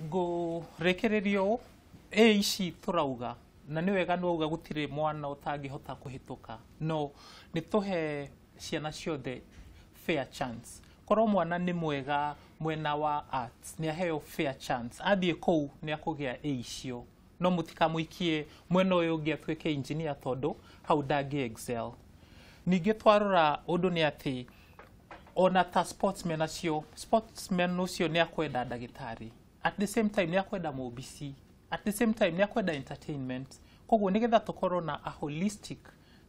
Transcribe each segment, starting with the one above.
Ngũrĩkĩrĩria ũũ, ĩ ici tũrauga na nĩ wega nĩwauga gũtirĩ mwana ũtangĩhota kũhĩtũka, no nĩ tũhe ciana ciothe fair chance. Korwo mwana nĩ mwega mwena wa arts, nĩ aheo fair chance, athiĩ kũu nĩ akũgĩa A icio, no mũtikamũikie mwena ũyũ ũngĩ atuĩke engineer tondũ hau ndangĩ excel. Ningĩ twarora ũndũ nĩ atĩ ona ta sportsmen acio, sportsmen ũcio nĩ akwenda ndagĩtarĩ, at the same time nĩ akwenda mũmbici, at the same time nĩ akwenda entertainment. Koguo nĩgetha tũkorwo na a holistic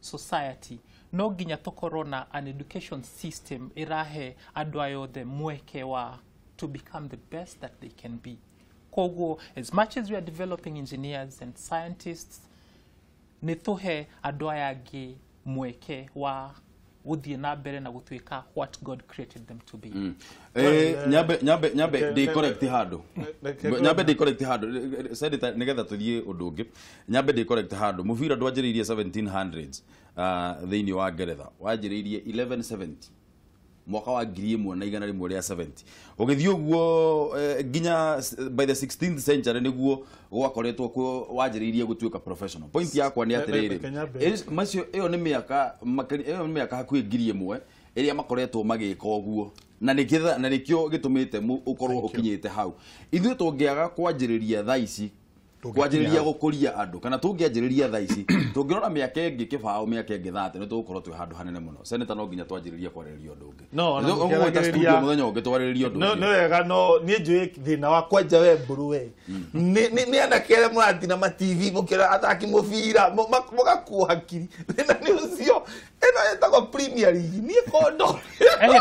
society, no nginya tũkorwo na an education system ĩrahe andũ aya othe mweke wa to become the best that they can be. Koguo as much as we are developing engineers and scientists, nĩ tũhe andũ aya angĩ mweke wa gũthiĩ na mbere na gũtuĩka what God created them to be. Nyambe ndĩ correct handũ, nyambe ndĩ correct handũ, senator, nĩgetha tũthiĩ ũndũ ũngĩ. Nyambe ndĩ correct handũ, mũbira ndwanjĩrĩirie 1700s thĩinĩ wa Ngeretha, wanjĩrĩirie 1170, mwaka wa 1170, ũgĩthiĩ ũguo nginya by the 16th century nĩguo gwakoretwo wanjĩrĩirie gũtuĩka professional. Point yakwa nĩ atĩrĩrĩ, macio ĩyo nĩ mĩaka ĩyo nĩ mĩaka hakuhĩ 1000 ĩrĩa makoretwo magĩka ũguo, na nĩkĩo na nĩkĩo gĩtũmĩte ũkorwo ũkinyĩte hau. Ithuĩ tũngĩaga kwanjĩrĩria thaa ici kwanjĩrĩria gũkũria andũ, kana tũngĩanjĩrĩria thaa ici, tũngĩrora mĩaka ĩngĩ kĩbaũ, mĩaka ĩngĩ 30, nĩ tũgũkorwo twĩ handũ hanene mũno. Senator, no nginya twanjĩrĩrie kwarĩrĩria ũndũ ũngĩ. No, ona ũgũgwĩta studio mũthenya ũngĩ twarĩrĩrie ũndũ ũngĩ. Nĩ wega, no niĩ njũĩ thĩna wa kwanja we mbũrũ we nĩ anake arĩa mũratina ma TV mũkĩra athaki mũbira mũgakuo hakiri. Thĩna nĩ ũcio, ĩno ĩtagwo Premier League, niĩ kondo ĩno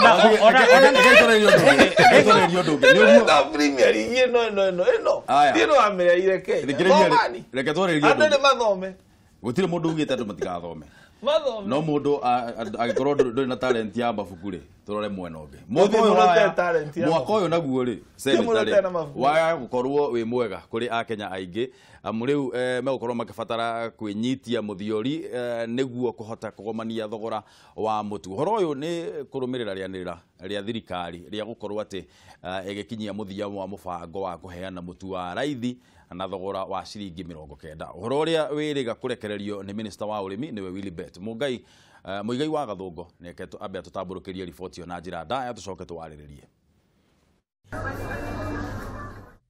Premier League ĩno ĩno ĩno ĩno niĩ no amĩreire Kenya. Reke twarĩrĩrie andũ nĩ mathome, gũtirĩ mũndũ ugĩte andũ matigathome, mathome, no mũndũ angĩkorwo ndũrĩ na talent ya mabuku rĩ, tũrore mwena ũngĩ. Mwaka ũyũ naguo rĩ, senator, waga gũkorwo wĩ mwega kũrĩ akenya aingĩ, amu rĩu megũkorwo makĩbatara kwĩnyitia mũthiori nĩguo kũhota kũgomania thogora wa mũtu. Ũhoro ũyũ nĩ kũrũmĩrĩra rĩanĩrĩra rĩa thirikari rĩa gũkorwo atĩ ĩgĩkinyia mũthia wa mũbango wa kũheana mũtu wa raithi na thogora wa ciringi 90. Ũhoro ũrĩa wĩrĩga kũrekererio nĩ minister wa ũrĩmi nĩwe Wilibert Mũngai Mũigai wa Gathũngo. Nĩke ambe atũtambũrũkĩrie riboti ĩyo na njĩra ndaya, tũcoke twarĩrĩrie.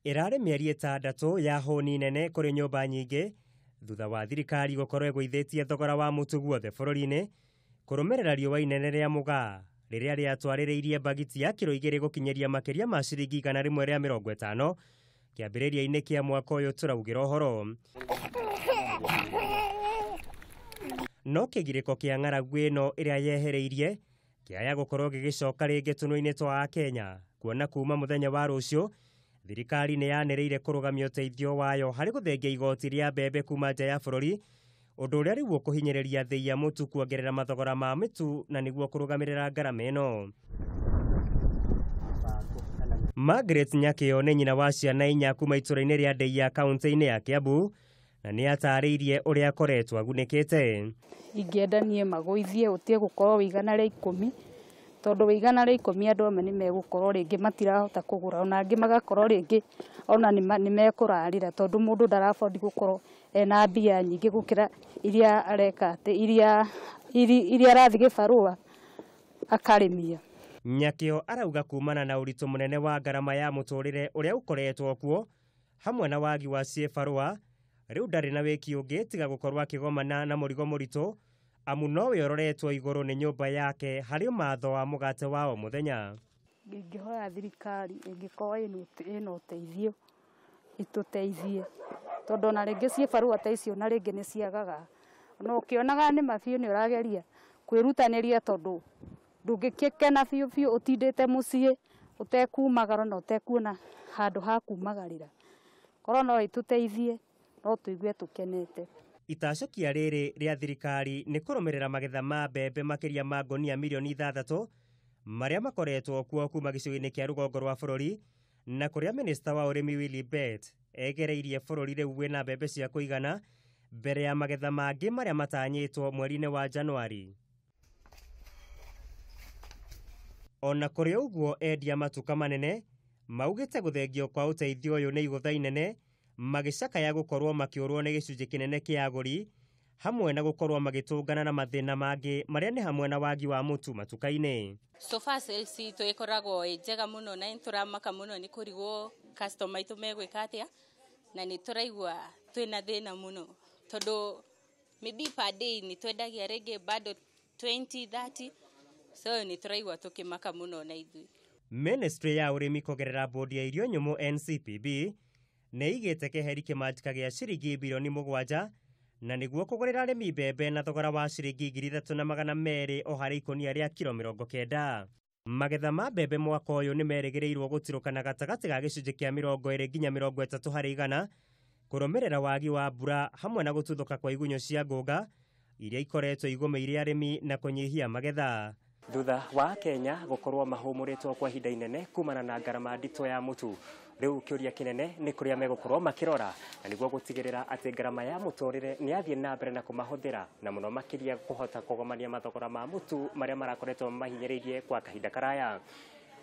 Ĩrarĩ mĩeri 6 ya hũni nene kũrĩ nyũmba nyingĩ thutha wa thirikari gũkorwo ĩgũithĩtie thogora wa mũtu guothe bũrũri-inĩ, kũrũmĩrĩra riũa inene rĩa mũgaa rĩrĩa rĩatwarĩrĩirie mbagiti ya kiro 2 gũkinyĩria makĩria ma ciringi 150 kĩambĩrĩria-inĩ kĩa mwaka ũyũ tũraugĩra ũhoro. No kĩgirĩko kĩa ng'aragu ĩno ĩrĩa yehereirie kĩaya gũkorwo gĩgĩcoka rĩngĩ tũnua-inĩ twa Akenya, kuona kuma mũthenya wa rũciũ thirikari nĩ yanĩrĩire kũrũgamia ũteithio wayo harĩ gũthengia igoti rĩa mbembe kuma nja ya bũrũri, ũndũ ũrĩa rĩu ũkũhinyĩrĩria thĩi ya mũtu kuongerera mathogora ma mĩtu na nĩguo kũrũgamĩrĩra ngarama ĩno. Margaret Nyakĩo nĩ nyina wa ciana 4 kuma itũra-inĩ rĩa Ndeia kaunti-inĩ ya Kiambu, na nĩ atarĩirie ũrĩa akoretwo agunĩkĩte. Ingĩenda niĩ magũithie ũtige gũkorwo wĩ 110, tondũ wĩ 110 andũ amwe nĩ megũkorwo rĩngĩ matirahota kũgũra, ona angĩ magakorwo rĩngĩ ona nĩ mekũrarĩra, tondũ mũndũ ndarabondi gũkorwo ena mbia nyingĩ gũkĩra iria areka atĩ iria arathiĩ gĩbarũa akarĩmia. Nyakĩo arauga kumana na ũritũ mũnene wa ngarama ya mũtũrĩre ũrĩa ũkoretwo kuo hamwe na wagi wa ciĩbarũa, rĩu ndarĩ na wĩki ũngĩ tiga gũkorwo akĩgomana na mũrigo mũritũ, amu nowe ũroretwo igũrũ nĩ nyũmba yake harĩ ũmatho wa mũgate wa o mũthenya. Ingĩhoya thirikari ĩngĩkorwo ĩna ũteithio ĩtũteithie, tondũ ona rĩngĩ ciĩbarũa ta icio na rĩngĩ nĩ ciagaga, no ũkĩonaga nĩ mabiũ nĩ ũrageria kwĩrutanĩria, tondũ ndũngĩkena biũ biũ ũtindĩte mũciĩ ũtekumagara na ũtekuona handũ ha kumagarĩra. Korwo no ĩtũteithie no tũigue tũkenete. Itacokia rĩrĩ rĩa thirikari nĩ kũrũmĩrĩra magetha ma mbembe makĩria ma ngonia mirioni 6 marĩa makoretwo kuo kuma gĩcigo-inĩ kĩa rũgongo rwa bũrũri, na kũrĩa minista wa ũrĩmi Wilibert egereirie bũrũri rĩu wĩna mbembe cia kũigana mbere ya magetha mangĩ marĩa matanyĩtwo mweri-inĩ wa Januari. Ona kũrĩ ũguo, endia matuka manene Maugĩte gũthengio kwa ũteithio ũyũ nĩ igũtha inene, magĩcakaya gũkorwo makĩũrwo nĩ gĩcunjĩ kĩnene kĩa agũri, hamwe na gũkorwo magĩtũngana na mathĩna mangĩ marĩa nĩ hamwe na wagi wa mũtu matuka-inĩ. So far sales itũ ĩkoragwo ĩ njega mũno na nĩtũramaka mũno nĩ kũrigwo customer aitũ megwĩka atĩa, na nĩ tũraigua twĩna thĩna mũno tondũ maybe per day nĩ twendagia rĩngĩ bado 20 30, so nĩ tũraigua tũkĩmaka mũno na ithuĩ. Ministry ya ũrĩmi kũgerera bodi ya irio nyũmũ NCPB nĩ ĩigĩte keheri kĩmanjĩka gĩa ciringi bilioni 7 na nĩguo kũgũrĩra arĩmi mbembe na thogora wa ciringi 3200 o harĩ ikũnia rĩa kiro 90. Magetha ma mbembe mwaka ũyũ nĩ merĩgĩrĩirwo gũtirũkana gatagatĩ ga gĩcunjĩ kĩa 20 nginya 30 harĩ igana, kũrũmĩrĩra wagi wa mbura hamwe na gũtuthũka kwa igunyũ cia ngũnga iria ikoretwo igũmĩire arĩmi na kũnyihia magetha. Thutha wa Kenya gũkorwo mahũmũrĩtwo kwa ihinda inene kumana na ngarama nditũ ya mũtu, rĩu kĩũria kĩnene nĩ kũrĩa megũkorwo makĩrora na nĩguo gũtigĩrĩra atĩ ngarama ya mũtũrĩre nĩ yathiĩ na mbere na kũmahũthĩra, na mũno makĩria kũhota kũgomania mathogora ma mũtu marĩa marakoretwo mahinyĩrĩirie kwa kahinda karaya.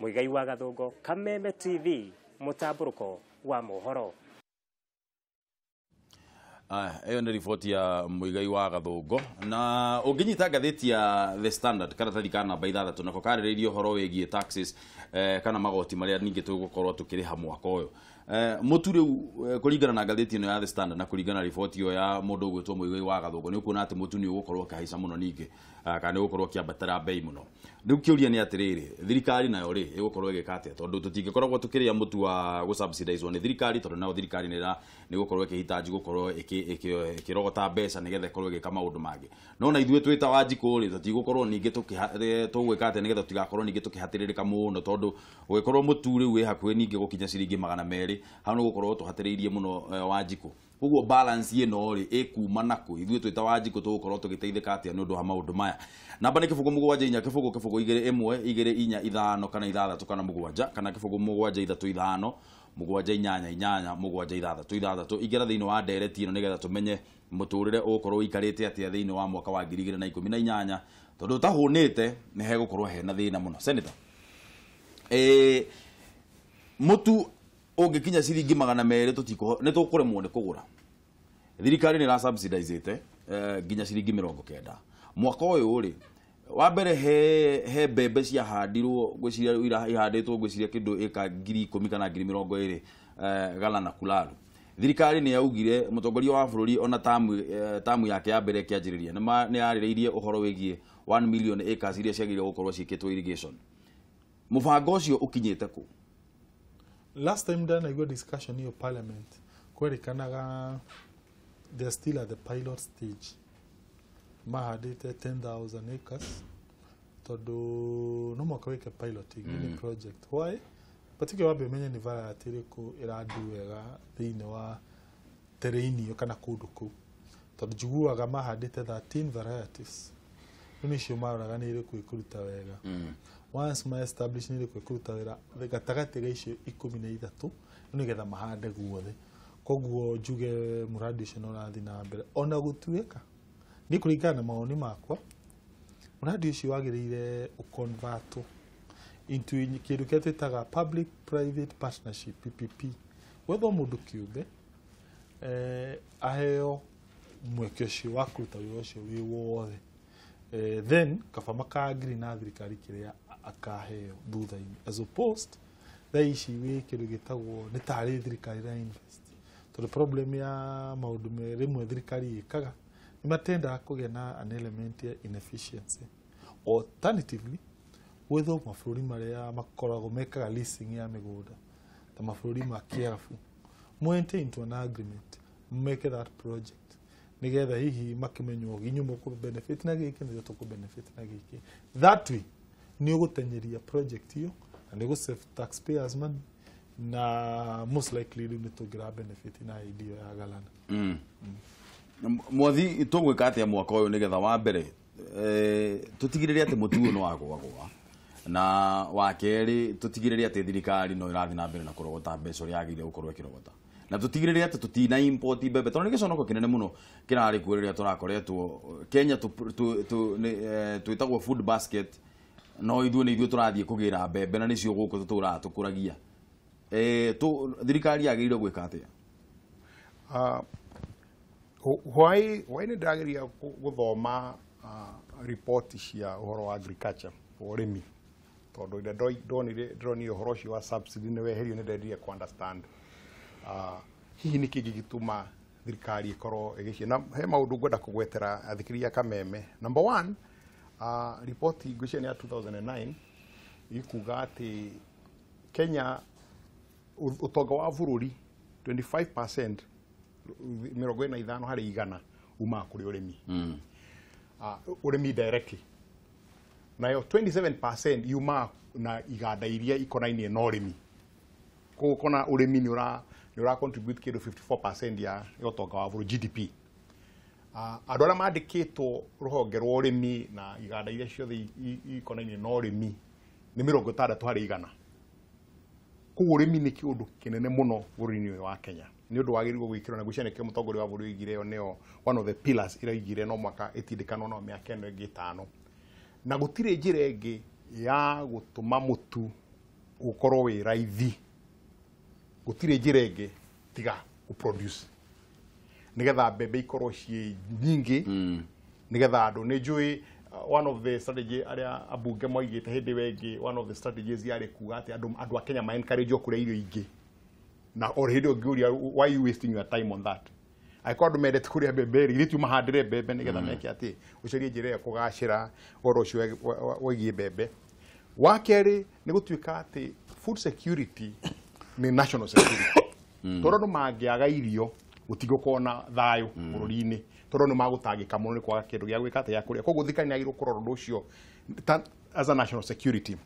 Mũigai wa Gathũngũ, Kameme TV, mũtambũrũko wa mohoro. Ĩyo nĩ riboti ya Mũigai wa Gathũngũ. Na ũngĩnyita ngathĩti ya The Standard karatathi ka namba 6 nako karĩrĩirie ũhoro wĩgiĩ taxes, kana magoti marĩa ningĩ tũgũkorwo tũkĩrĩha mwaka ũyũ. Mũtu rĩu, kũringana na ngathĩti ĩno ya The Standard na kũringana na riboti ĩyo ya mũndũ ũgwĩtwo Mũigai wa Gathũngũ, nĩ ũkuona atĩ mũtu nĩ ũgũkorwo ũkĩhaica mũno ningĩ, kana nĩ ũgũkorwo ũkĩambatĩra bei mũno. Rĩu kĩũria nĩ atĩrĩrĩ, thirikari nayo rĩ ĩgũkorwo ĩgĩka atĩa? Tondũ tũtingĩkoragwo tũkĩrĩa mũtu wa gũ-subsidize nĩ thirikari, tondũ nayo thirikari nĩ ĩgũkorwo ĩkĩhitaji gũkorwo ĩkĩrogota mbeca nĩgetha ĩkorwo ĩgĩka maũndũ mangĩ. No na ithuĩ twĩ ta Wanjikũ rĩ, tũtigũkorwo ningĩ tũgwĩka atĩa nĩgetha tũtigakorwo ningĩ tũkĩhatĩrĩrĩka mũno, tondũ ũgĩkorwo mũtu rĩu wĩ hakuhĩ ningĩ gũkinya ciringi 200, hau nĩ gũkorwo tũhatĩrĩirie mũno Wanjikũ. Koguo balance ĩno rĩ ĩkuma nakũ? Ithuĩ twĩ ta Wanjikũ tũgũkorwo tũgĩteithĩka atĩa nĩ ũndũ wa maũndũ maya? Namba nĩ 0 7 4 0 0 2 1 2 4 5 kana 6 kana 7 kana 0 7 3 5 7 8 8 7 6 6. Ingĩra thĩinĩ wa ndereti ĩno nĩgetha tũmenye mũtũrĩre ũgũkorwo ũikarĩte atĩa thĩinĩ wa mwaka wa 2018, tondũ ũtahũnĩte nĩ hegũkorwo hena thĩna mũno. Senator, mũtu ũngĩkinya ciringi 200 nĩ tũkũremwo nĩ kũgũra. Thirikari nĩ ĩra-subsidizĩte nginya ciringi 90. Mwaka ũyũ rĩ, wa mbere he mbembe ciahandirwo, ngwĩciria ihandĩtwo ngwĩciria kĩndũ ĩka 10,000 kana 20,000 Gala na Kulalu. Thirikari nĩ yaugire mũtongoria wa bũrũri ona tamu yake ya mbere ĩkĩanjĩrĩria nĩ yarĩrĩirie ũhoro wĩgiĩ 1 million acres iria ciagĩrĩirwo gũkorwo ciĩkĩtwo irrigation. Mũbango ũcio ũkinyĩte kũ? Last time ndanaigua discussion iyo parliament kwerĩkanaga they're still at the pilot stage. Mahandĩte 10,000 acres tondũ no mwaka wĩke piloting mm. project. Why? Particularly wambe ũmenye nĩ variety ĩrĩkũ ĩrandu wega thĩinĩ wa terrain ĩyo kana kũndũ kũu, tondũ njiguaga mahandĩte 13 varieties. Rĩu nĩcio maroraga nĩ ĩrĩkũ ĩkũruta wega. Once ma establish nĩ ĩrĩkũ ĩkũruta wega gatagatĩ ga icio 13 nĩgetha mahande guothe. Koguo njuge mũradi ũcio no ũrathiĩ na mbere ona gũtuĩka niĩ kũringana na mawoni makwa mũradi ũcio wagĩrĩire ũconvertwo into kĩndũ kĩrĩa twĩtaga public private partnership PPP. Gwethwo mũndũ kĩũmbe aheo mweke ũcio wa kũruta wĩra ũcio wĩ wothe, then kaba maka-agree na thirikari kĩrĩa akaheo thutha-inĩ, as opposed thaa ici wĩ kĩndũ gĩtagwo nĩ tarĩ thirikari ĩra invest. Tondũ problem ya maũndũ rĩmwe thirikari ĩkaga nĩ matendaga kũgĩa na an element ya inefficiency. Alternatively, gwethwo mabũrũri marĩa makoragwo mekaga leasing ya mĩgũnda ta mabũrũri ma Kĩarabu, mwente into an agreement make that project nĩgetha hihi makĩmenywo inyuĩ mũkũ benefit na gĩkĩ na ithuĩ tũkũ benefit na gĩkĩ. That way nĩ ũgũtenyeria project ĩyo na nĩ ũgũ save taxpayers money na most likely rĩu nĩ tũngĩra benefit na idea ya Galana. Mwathi, tũgwĩka atĩa mwaka ũyũ nĩgetha wa mbere tũtigĩrĩre atĩ mũtu ũyũ nĩ wagũagũa, na wa kerĩ tũtigĩrĩre atĩ thirikari no ĩrathiĩ na mbere na kũrogota mbeca ũrĩa yagĩrĩire gũkorwo ĩkĩrogota, na tũtigĩrĩre atĩ tũtina import mbembe, tondũ nĩ gĩconoko kĩnene mũno kĩrarĩ kuo rĩrĩa tũrakoretwo Kenya twĩtagwo food basket, no ithuĩ nĩ ithuĩ tũrathiĩ kũgĩra mbembe na nĩcio gũkũ tũtũraga tũkũragia. Tu thirikari yagĩrĩirwo gwĩka atĩa? Why nĩ ndĩrageria gũthoma report cia ũhoro wa agriculture, ũrĩmi, tondũ ĩrĩa ndonire ndĩronire ũhoro ũcio wa subsidy nĩ weherio, nĩ ndendire ku understand hihi nĩ kĩ gĩgĩtũma thirikari ĩkorwo ĩgĩcie. Na he maũndũ ngwenda kũgwetera athikĩrĩria Kameme. Number one, ripoti ngwĩciria nĩ ya 2009 ikuga atĩ Kenya ũtonga wa bũrũri 25%, 45% umaga kũrĩ ũrĩmi, ũrĩmi directly, nayo 27% yumaga na iganda iria ikonainie na ũrĩmi. Koguo kona ũrĩmi nĩ ũra contribute kĩndũ 54% ya ũtonga wa bũrũri, GDP. Andũ arĩa mandĩkĩtwo rũhonge rwa ũrĩmi na iganda iria ciothe ikonainie na ũrĩmi nĩ 60%. Koguo ũrĩmi nĩ kĩũndũ kĩnene mũno bũrũri-inĩ ũyũ wa Kenya, nĩ ũndũ wagĩrĩirwo gwĩkĩrwo na gwĩciria nĩkĩo mũtongoria wa bũrũri oigire ĩyo nĩyo one of the pillars ĩrĩa oigire no mwaka ĩtindĩkanwo no mĩaka ĩno ĩngĩ 5, na gũtirĩ njĩra ĩngĩ ya gũtũma mũtu ũkorwo wĩ raithi, gũtirĩ njĩra ĩngĩ tiga gũproduce nĩgetha mbembe ikorwo ciĩ nyingĩ, nĩgetha andũ nĩ njũĩ one of the strategy arĩa ambunge moigĩte hĩndĩ ĩyo ĩngĩ, one of the strategies yarĩ kuga atĩ andũ a Kenya ma encourage kũrĩa irio ingĩ, na o hĩndĩ ĩyo ngĩũria, why you wasting your time on that? Angĩkorwo andũ mendete kũrĩa mbembe rĩ, githĩ ti mahandĩre mbembe nĩgetha meke atĩ ũcarie njĩra ĩyo kũgacĩra ũhoro ũcio wĩgiĩ mbembe. Wa kerĩ nĩ gũtuĩka atĩ food security nĩ national security, tondũ andũ mangĩaga irio gũtigũkorwo na thayũ bũrũri-inĩ, tondũ nĩ magũtangĩka mũno nĩ kwaga kĩndũ gĩa gwĩka atĩ gĩa kũrĩa. Koguo thirikari nĩ yagĩrĩirwo kũrora ũndũ ũcio as a national security.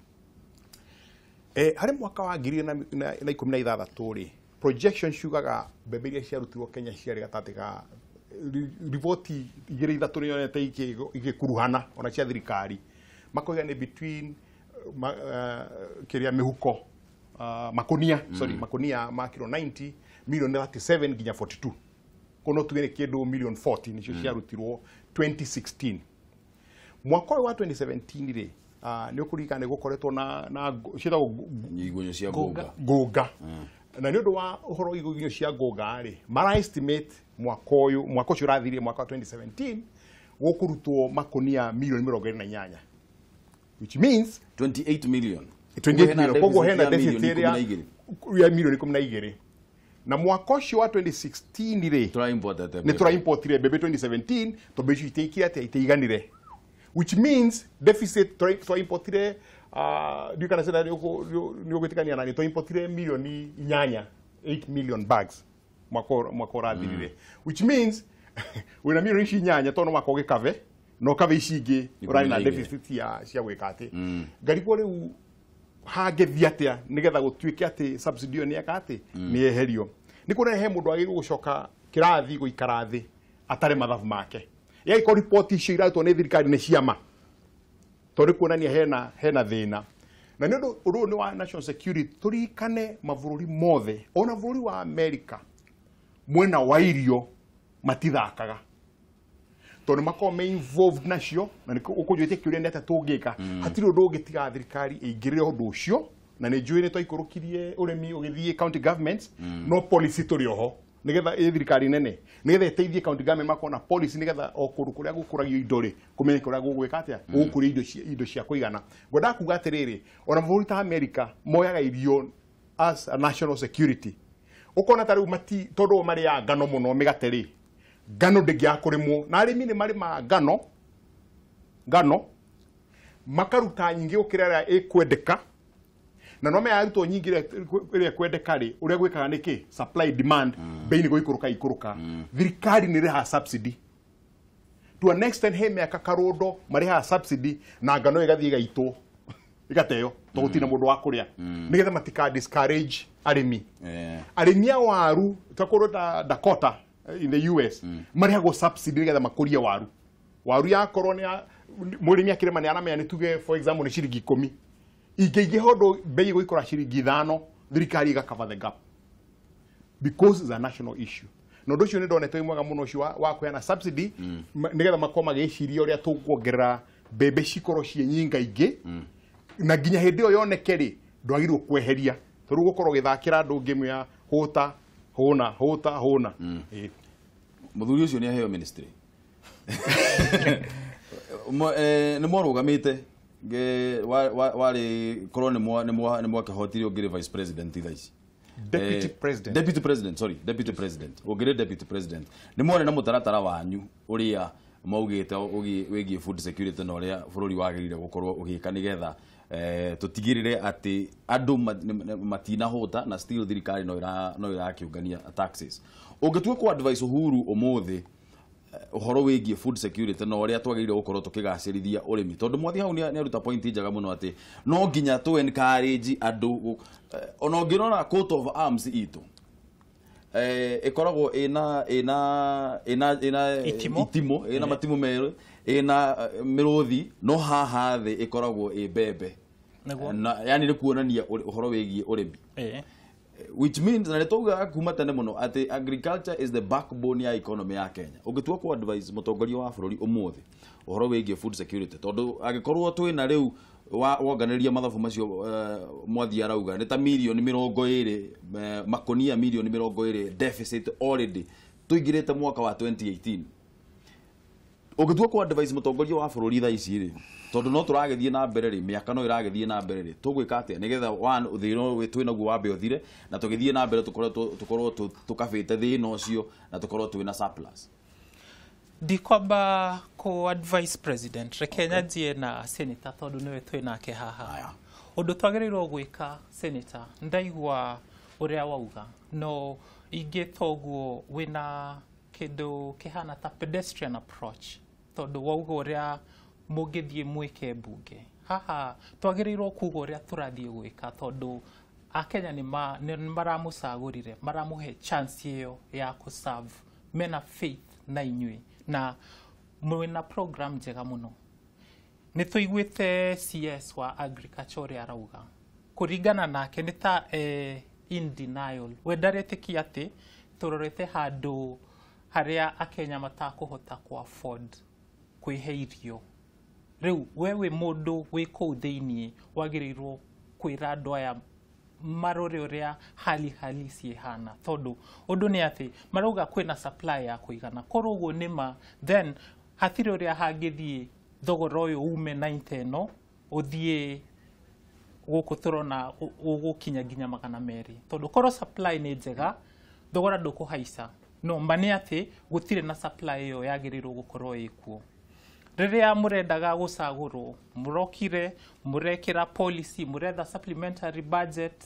Harĩ mwaka wa 2016 rĩ, projection ciugaga mbembe iria ciarutirwo Kenya ciarĩ gatagatĩ ka riboti igĩrĩ ithatũ nĩyonete igĩkuruhana ona cia thirikari, makoiga nĩ between kĩrĩa mĩhuko, makonia, sorry, makonia ma kilo 90 milioni 37 nginya 42. Kono tuge nĩ kĩndũ million 40 nĩcio ciarutirwo 2016. Mwaka ũyũ wa 2017 rĩ, nĩ ũkũririkana nĩ gũkoretwo na ciĩtagwo igunyũ cia ngũnga. Ngũnga. Na nĩ ũndũ wa ũhoro wa igunyũ cia ngũnga rĩ, mara estimate mwaka ũyũ, mwaka ũcio ũrathirire, mwaka wa 2017, gũkũrutwo makonia milioni 28, which means 28 million. 28 million. Koguo hena deficit deficit ya ĩrĩa milioni ya milioni 12. Na mwaka ũcio wa 2016 rĩ, 12. nĩ tũraimportire mbembe 2017 tondũ icio itiikire atĩa, itiiganire, which means deficit twaimportire, ndiũĩ kana cena nĩ ũgwĩtĩkania nani, twaimportire milioni 8, 8 million bags mwaka ũrathirire, which means wĩna milioni ici 8 tondũ no mwaka ũgĩkave na ũkave ici ingĩ, ũrarĩ na 12. Deficit ya cia gwĩka atĩ ngarigwo rĩu hangĩthiĩ atĩa nĩgetha gũtuĩke atĩ subsidy ĩyo nĩ eka atĩ nĩ yeherio. Nĩ kuona he mũndũ agĩrĩirwo gũcoka kĩrathi gũikara thĩ atare mathabu make, yagĩkorwo riboti icio irarutwo nĩ thirikari nĩ ciama, tondũ nĩ kuonania hena thĩna. Na nĩ ũndũ ũndũ ũyũ nĩ wa national security. Tũririkane mabũrũri mothe, ona bũrũri wa America, mwena wa irio matithakaga tondũ makoragwo me involved nacio. Na ũkũnjũtie kĩũria nĩ atĩa tũngĩka, hatirĩ ũndũ ũngĩtiga thirikari ĩingĩrĩre ũndũ ũcio. Na nĩ njũĩ nĩ twaikũrũkirie ũrĩmi ũgĩthiĩ county governments, no policy tũrĩ oho nĩgetha ĩ thirikari nene nĩgetha ĩteithie county government makorwo na policy, nĩgetha o kũndũ kũrĩa gũkũragio indo rĩ, kũmenyeke ũrĩa gũgwĩka atĩa gũgũkũria indo cia kũigana. Ngwendaga kuga atĩrĩrĩ, ona mabũrũri ta America moyaga irio as a national security. Ũkona ta rĩu mati tondũ o marĩaga ngano mũno, mĩgate rĩ, ngano ndĩngĩaga kũrĩmwo, na arĩmi nĩ marĩmaga ngano makaruta nyingĩ gũkĩra ĩrĩa ĩkwendeka. Na no yarutwo nyingĩ ĩrĩa ĩkwendeka rĩ, ũrĩa gwĩkaga nĩ kĩ supply demand, bei nĩ gũikũrũka ikũrũka. Thirikari nĩ ĩrĩhaga subsidy to an extent. He mĩaka karũndo marĩhaga subsidy na ngano ĩgathiĩ ĩgaitwo ĩgateo tondũ gũtirĩ na mũndũ wa kũrĩa, nĩgetha matika discourage arĩmi. Arĩmi a waru ta kũndũ ta Dakota, in the US, marĩhagwo subsidy nĩgetha makũrie waru. Waru yakorwo nĩ mũrĩmi akĩrĩma nĩ aramenya nĩ tuge for example nĩ ciringi 10, ingĩingĩha ũndũ bei ĩgũikũra ciringi 5, thirikari ĩga the gap because it's a national issue. Na ũndũ ũcio nĩ ndonete wĩ mwega mũno ũcio wa kũheana subsidy, nĩgetha makorwo magĩciria ũrĩa tũkuongerera mbembe cikorwo ciĩ nyingaingĩ, na nginya hĩndĩ ĩyo yoneke rĩ, ndwagĩrĩirwo kweheria. Tondũ gũkorwo ũgĩthakĩra andũ game ya hũta hũna hũta hũna. Mũthuri ũcio nĩ aheo ministry. Nĩ mwarũgamĩte warĩ korwo nĩ mwakĩhotire ũngĩrĩ vice president thaa ici. Deputy president. Deputy president, sorry, deputy president. Ũngĩrĩ deputy president. Nĩ mwarĩ na mũtaratara wanyu ũrĩa maugĩte wĩgiĩ food security na ũrĩa bũrũri wagĩrĩire gũkorwo ũgĩka nĩgetha tũtigĩrĩre atĩ andũ matinahũta na still thirikari no ĩrakĩũngania taxes. Ũngĩtua kũ advise Uhuru ũmũthĩ ũhoro wĩgiĩ food security na ũrĩa twagĩrĩire gũkorwo tũkĩgacĩrithia ũrĩmi, tondũ mwathi hau nĩ aruta point njega mũno atĩ no nginya tũ encourage andũ. Ona ũngĩrora coat of arms itũ ĩkoragwo ĩna ĩna ĩna ĩna itimo ĩna matimo merũ ĩna mĩrũthi, no haha thĩ ĩkoragwo ĩ mbembe, na yani nĩ kuonania ũhoro wĩgiĩ ũrĩmi, which means na nĩtwaugaga kuma tene mũno atĩ agriculture is the backbone ya economy ya Kenya. Ũngĩtua ku advise mũtongoria wa bũrũri ũmũthĩ ũhoro wĩgiĩ food security, tondũ angĩkorwo twĩna rĩu wonganĩria mathabu macio mwathi arauga nĩ ta mirioni 20, makonia mirioni 20 deficit already tũingĩrĩte mwaka wa 2018. Ũngĩtua ku advise mũtongoria wa bũrũri thaa ici rĩ, tondũ no tũragĩthiĩ na mbere rĩ, mĩaka no ĩragĩthiĩ na mbere rĩ, tũgwĩka atĩa nĩgetha one thĩna ũyũ twĩ naguo wambe ũthire na tũgĩthiĩ na mbere tũkorwo tũkabĩte thĩna ũcio na tũkorwo twĩna surplus? Ndikwamba kũ advise president, reke nyanjie na senator tondũ nĩwe twĩ nake haha. Ũndũ twagĩrĩirwo gwĩka senator, ndaigua ũrĩa wauga, no ingĩta ũguo wĩna kĩndũ kĩhana ta pedestrian approach, tondũ wauga ũrĩa mũngĩthiĩ mwĩke mbunge. Haha twagĩrĩirwo kuga ũrĩa tũrathiĩ gwĩka, tondũ Akenya nĩ maramũcagũrire, maramũhe chance ĩyo ya kũ-serve, mena faith na inyuĩ na mwĩna program njega mũno. Nĩ tũiguĩte CS wa agriculture ũrĩa arauga, kũringana nake nĩ ta in denial. We ndaretĩkia atĩ tũrorete handũ harĩa Akenya matakũhota kũ afford kwĩhe irio. Rĩu we wĩ mũndũ wĩ kũu thĩiniĩ wagĩrĩirwo kwĩra andũ aya marore ũrĩa hali halisi ĩhana, tondũ ũndũ nĩ atĩ marauga kwĩna supply ya kũigana, korwo ũguo nĩ ma, then hatirĩ ũrĩa hangĩthiĩ thogora ũyũ ume 90 ĩno ũthiĩ gũkũ tũrona ũgũkinya nginya 200, tondũ korwo supply nĩ njega thogora ndũkũhaica. No ma nĩ atĩ gũtirĩ na supply ĩyo yagĩrĩirwo gũkorwo ĩkuo. Rĩrĩa mũrendaga gũcagũrwo mũrokire mũrekĩra policy, mũretha supplementary budget,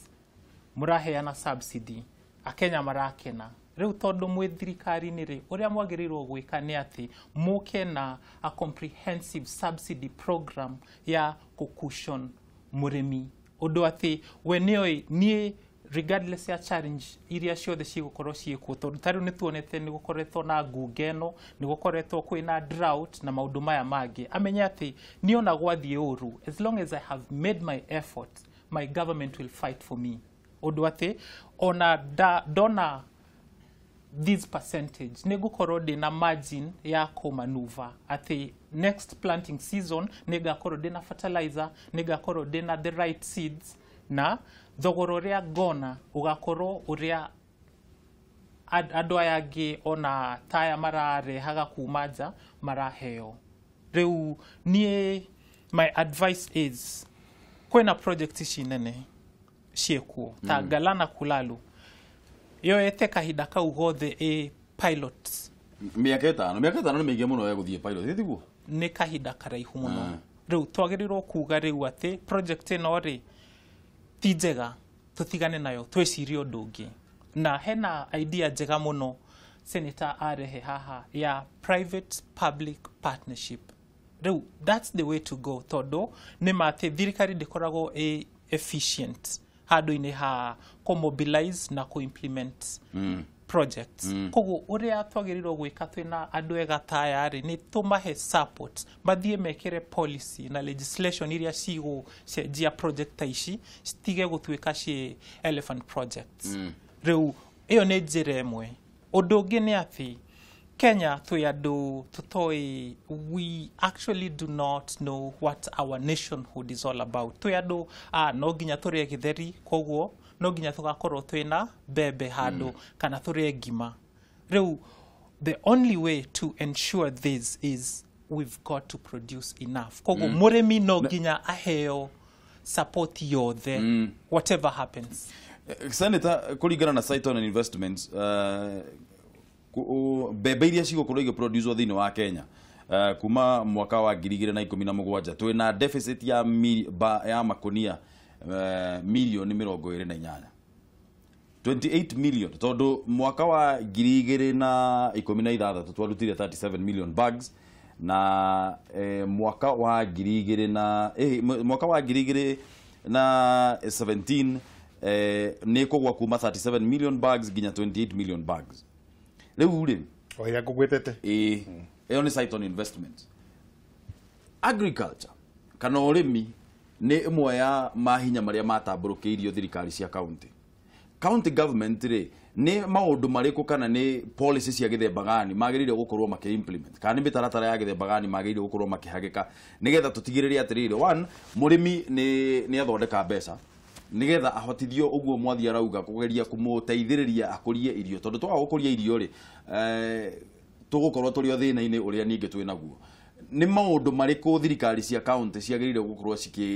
mũraheana subsidy, Akenya marakena. Rĩu tondũ mwĩ thirikari-inĩ rĩ, ũrĩa mwagĩrĩirwo gwĩka nĩ atĩ mũke na a comprehensive subsidy program ya kũ-cushion mũrĩmi, ũndũ atĩ we nĩoĩ niĩ regardless ya challenge iria ciothe cigũkorwo ciĩkuo, tondũ ta rĩu nĩ tuonete nĩ gũkoretwo na ngunga ĩno, nĩ gũkoretwo kwĩna drought na maũndũ maya mangĩ, amenye atĩ niĩ ona gwathiĩ ũru, as long as I have made my effort, my government will fight for me. Ũndũ atĩ ona ndona this percentage nĩ ngũkorwo ndĩna margin ya kũmanuva atĩ next planting season nĩ ngakorwo ndĩna fertilizer, nĩ ngakorwo ndĩna the right seeds, na thogora ũrĩa ngona ũgakorwo ũrĩa andũ aya angĩ ona taya mararehaga kuma nja maraheo. Rĩu niĩ my advice is kwĩna project ici nene ciĩkuo ta Galana Kulalu yoete kahinda kau gothe ĩ pilot mĩaka ĩtano nĩ mĩingĩ mũno ya gũthiĩ pilot, ĩ tiguo? Nĩ kahinda karaihu mũno. Rĩu twagĩrĩirwo kuga rĩu atĩ project ĩno rĩ ti njega, tũtigane nayo, twĩcirie ũndũ ũngĩ. Na hena idea njega mũno senator arehe haha ya private public partnership. Rĩu that's the way to go, tondũ nĩ ma atĩ thirikari ndĩkoragwo ĩ efficient handũ-inĩ ha kũ-mobilize na kũ-implement projects. Koguo ũrĩa twagĩrĩirwo gwĩka twĩna andũ ega ta aya rĩ, nĩ tũmahe support mathiĩ mekĩre policy na legislation iria cigũcenjia project ta ici citige gũtuĩka ciĩ elephant projects. Rĩu ĩyo nĩ njĩra ĩmwe. Ũndũ ũngĩ nĩ atĩ Kenya twĩ andũ tũtoĩ, we actually do not know what our nationhood is all about. Twĩ andũ no nginya tũrĩe gĩtheri, koguo No nginya tũgakorwo twĩna mbembe handũ kana tũrĩe ngima. Rĩu the only way to ensure this is we've got to produce enough. Koguo mũrĩmi no nginya aheo support yothe, whatever happens. Senator, kũringana na Cytonn and Investments, mbembe iria cigũkorwo igĩproducwo thĩinĩ wa Kenya kuma mwaka wa 2017 twĩna deficit ya ya makunia milioni 28, 28 million, tondũ mwaka wa 2016 twarutire 37 million bags na mwaka wa 2000 na mwaka wa 2017 nĩ kũgwa kuma 37 million bags nginya 28 million bags. Rĩu rĩ o ĩrĩa ngũgwĩtete ĩyo nĩ Cytonn Investment. Agriculture kana ũrĩmi nĩ ĩmwe ya mahinya marĩa matambũrũkĩirio thirikari cia county. County government rĩ, nĩ maũndũ marĩkũ kana nĩ policy cia gĩthemba gani magĩrĩire gũkorwo makĩ implement, kana nĩ mĩtaratara ya gĩthemba gani magĩrĩire gũkorwo makĩhagĩka nĩgetha tũtigĩrĩre atĩrĩrĩ, one, mũrĩmi nĩ athondeka mbeca nĩgetha ahotithio ũguo Mwathi arauga kũgeria kũmũteithĩrĩria akũrie irio, tondũ twaga gũkũria irio rĩ, tũgũkorwo tũrĩ o thĩna-inĩ ũrĩa ningĩ twĩ naguo. Nĩ maũndũ marĩkũ thirikari cia county ciagĩrĩire gũkorwo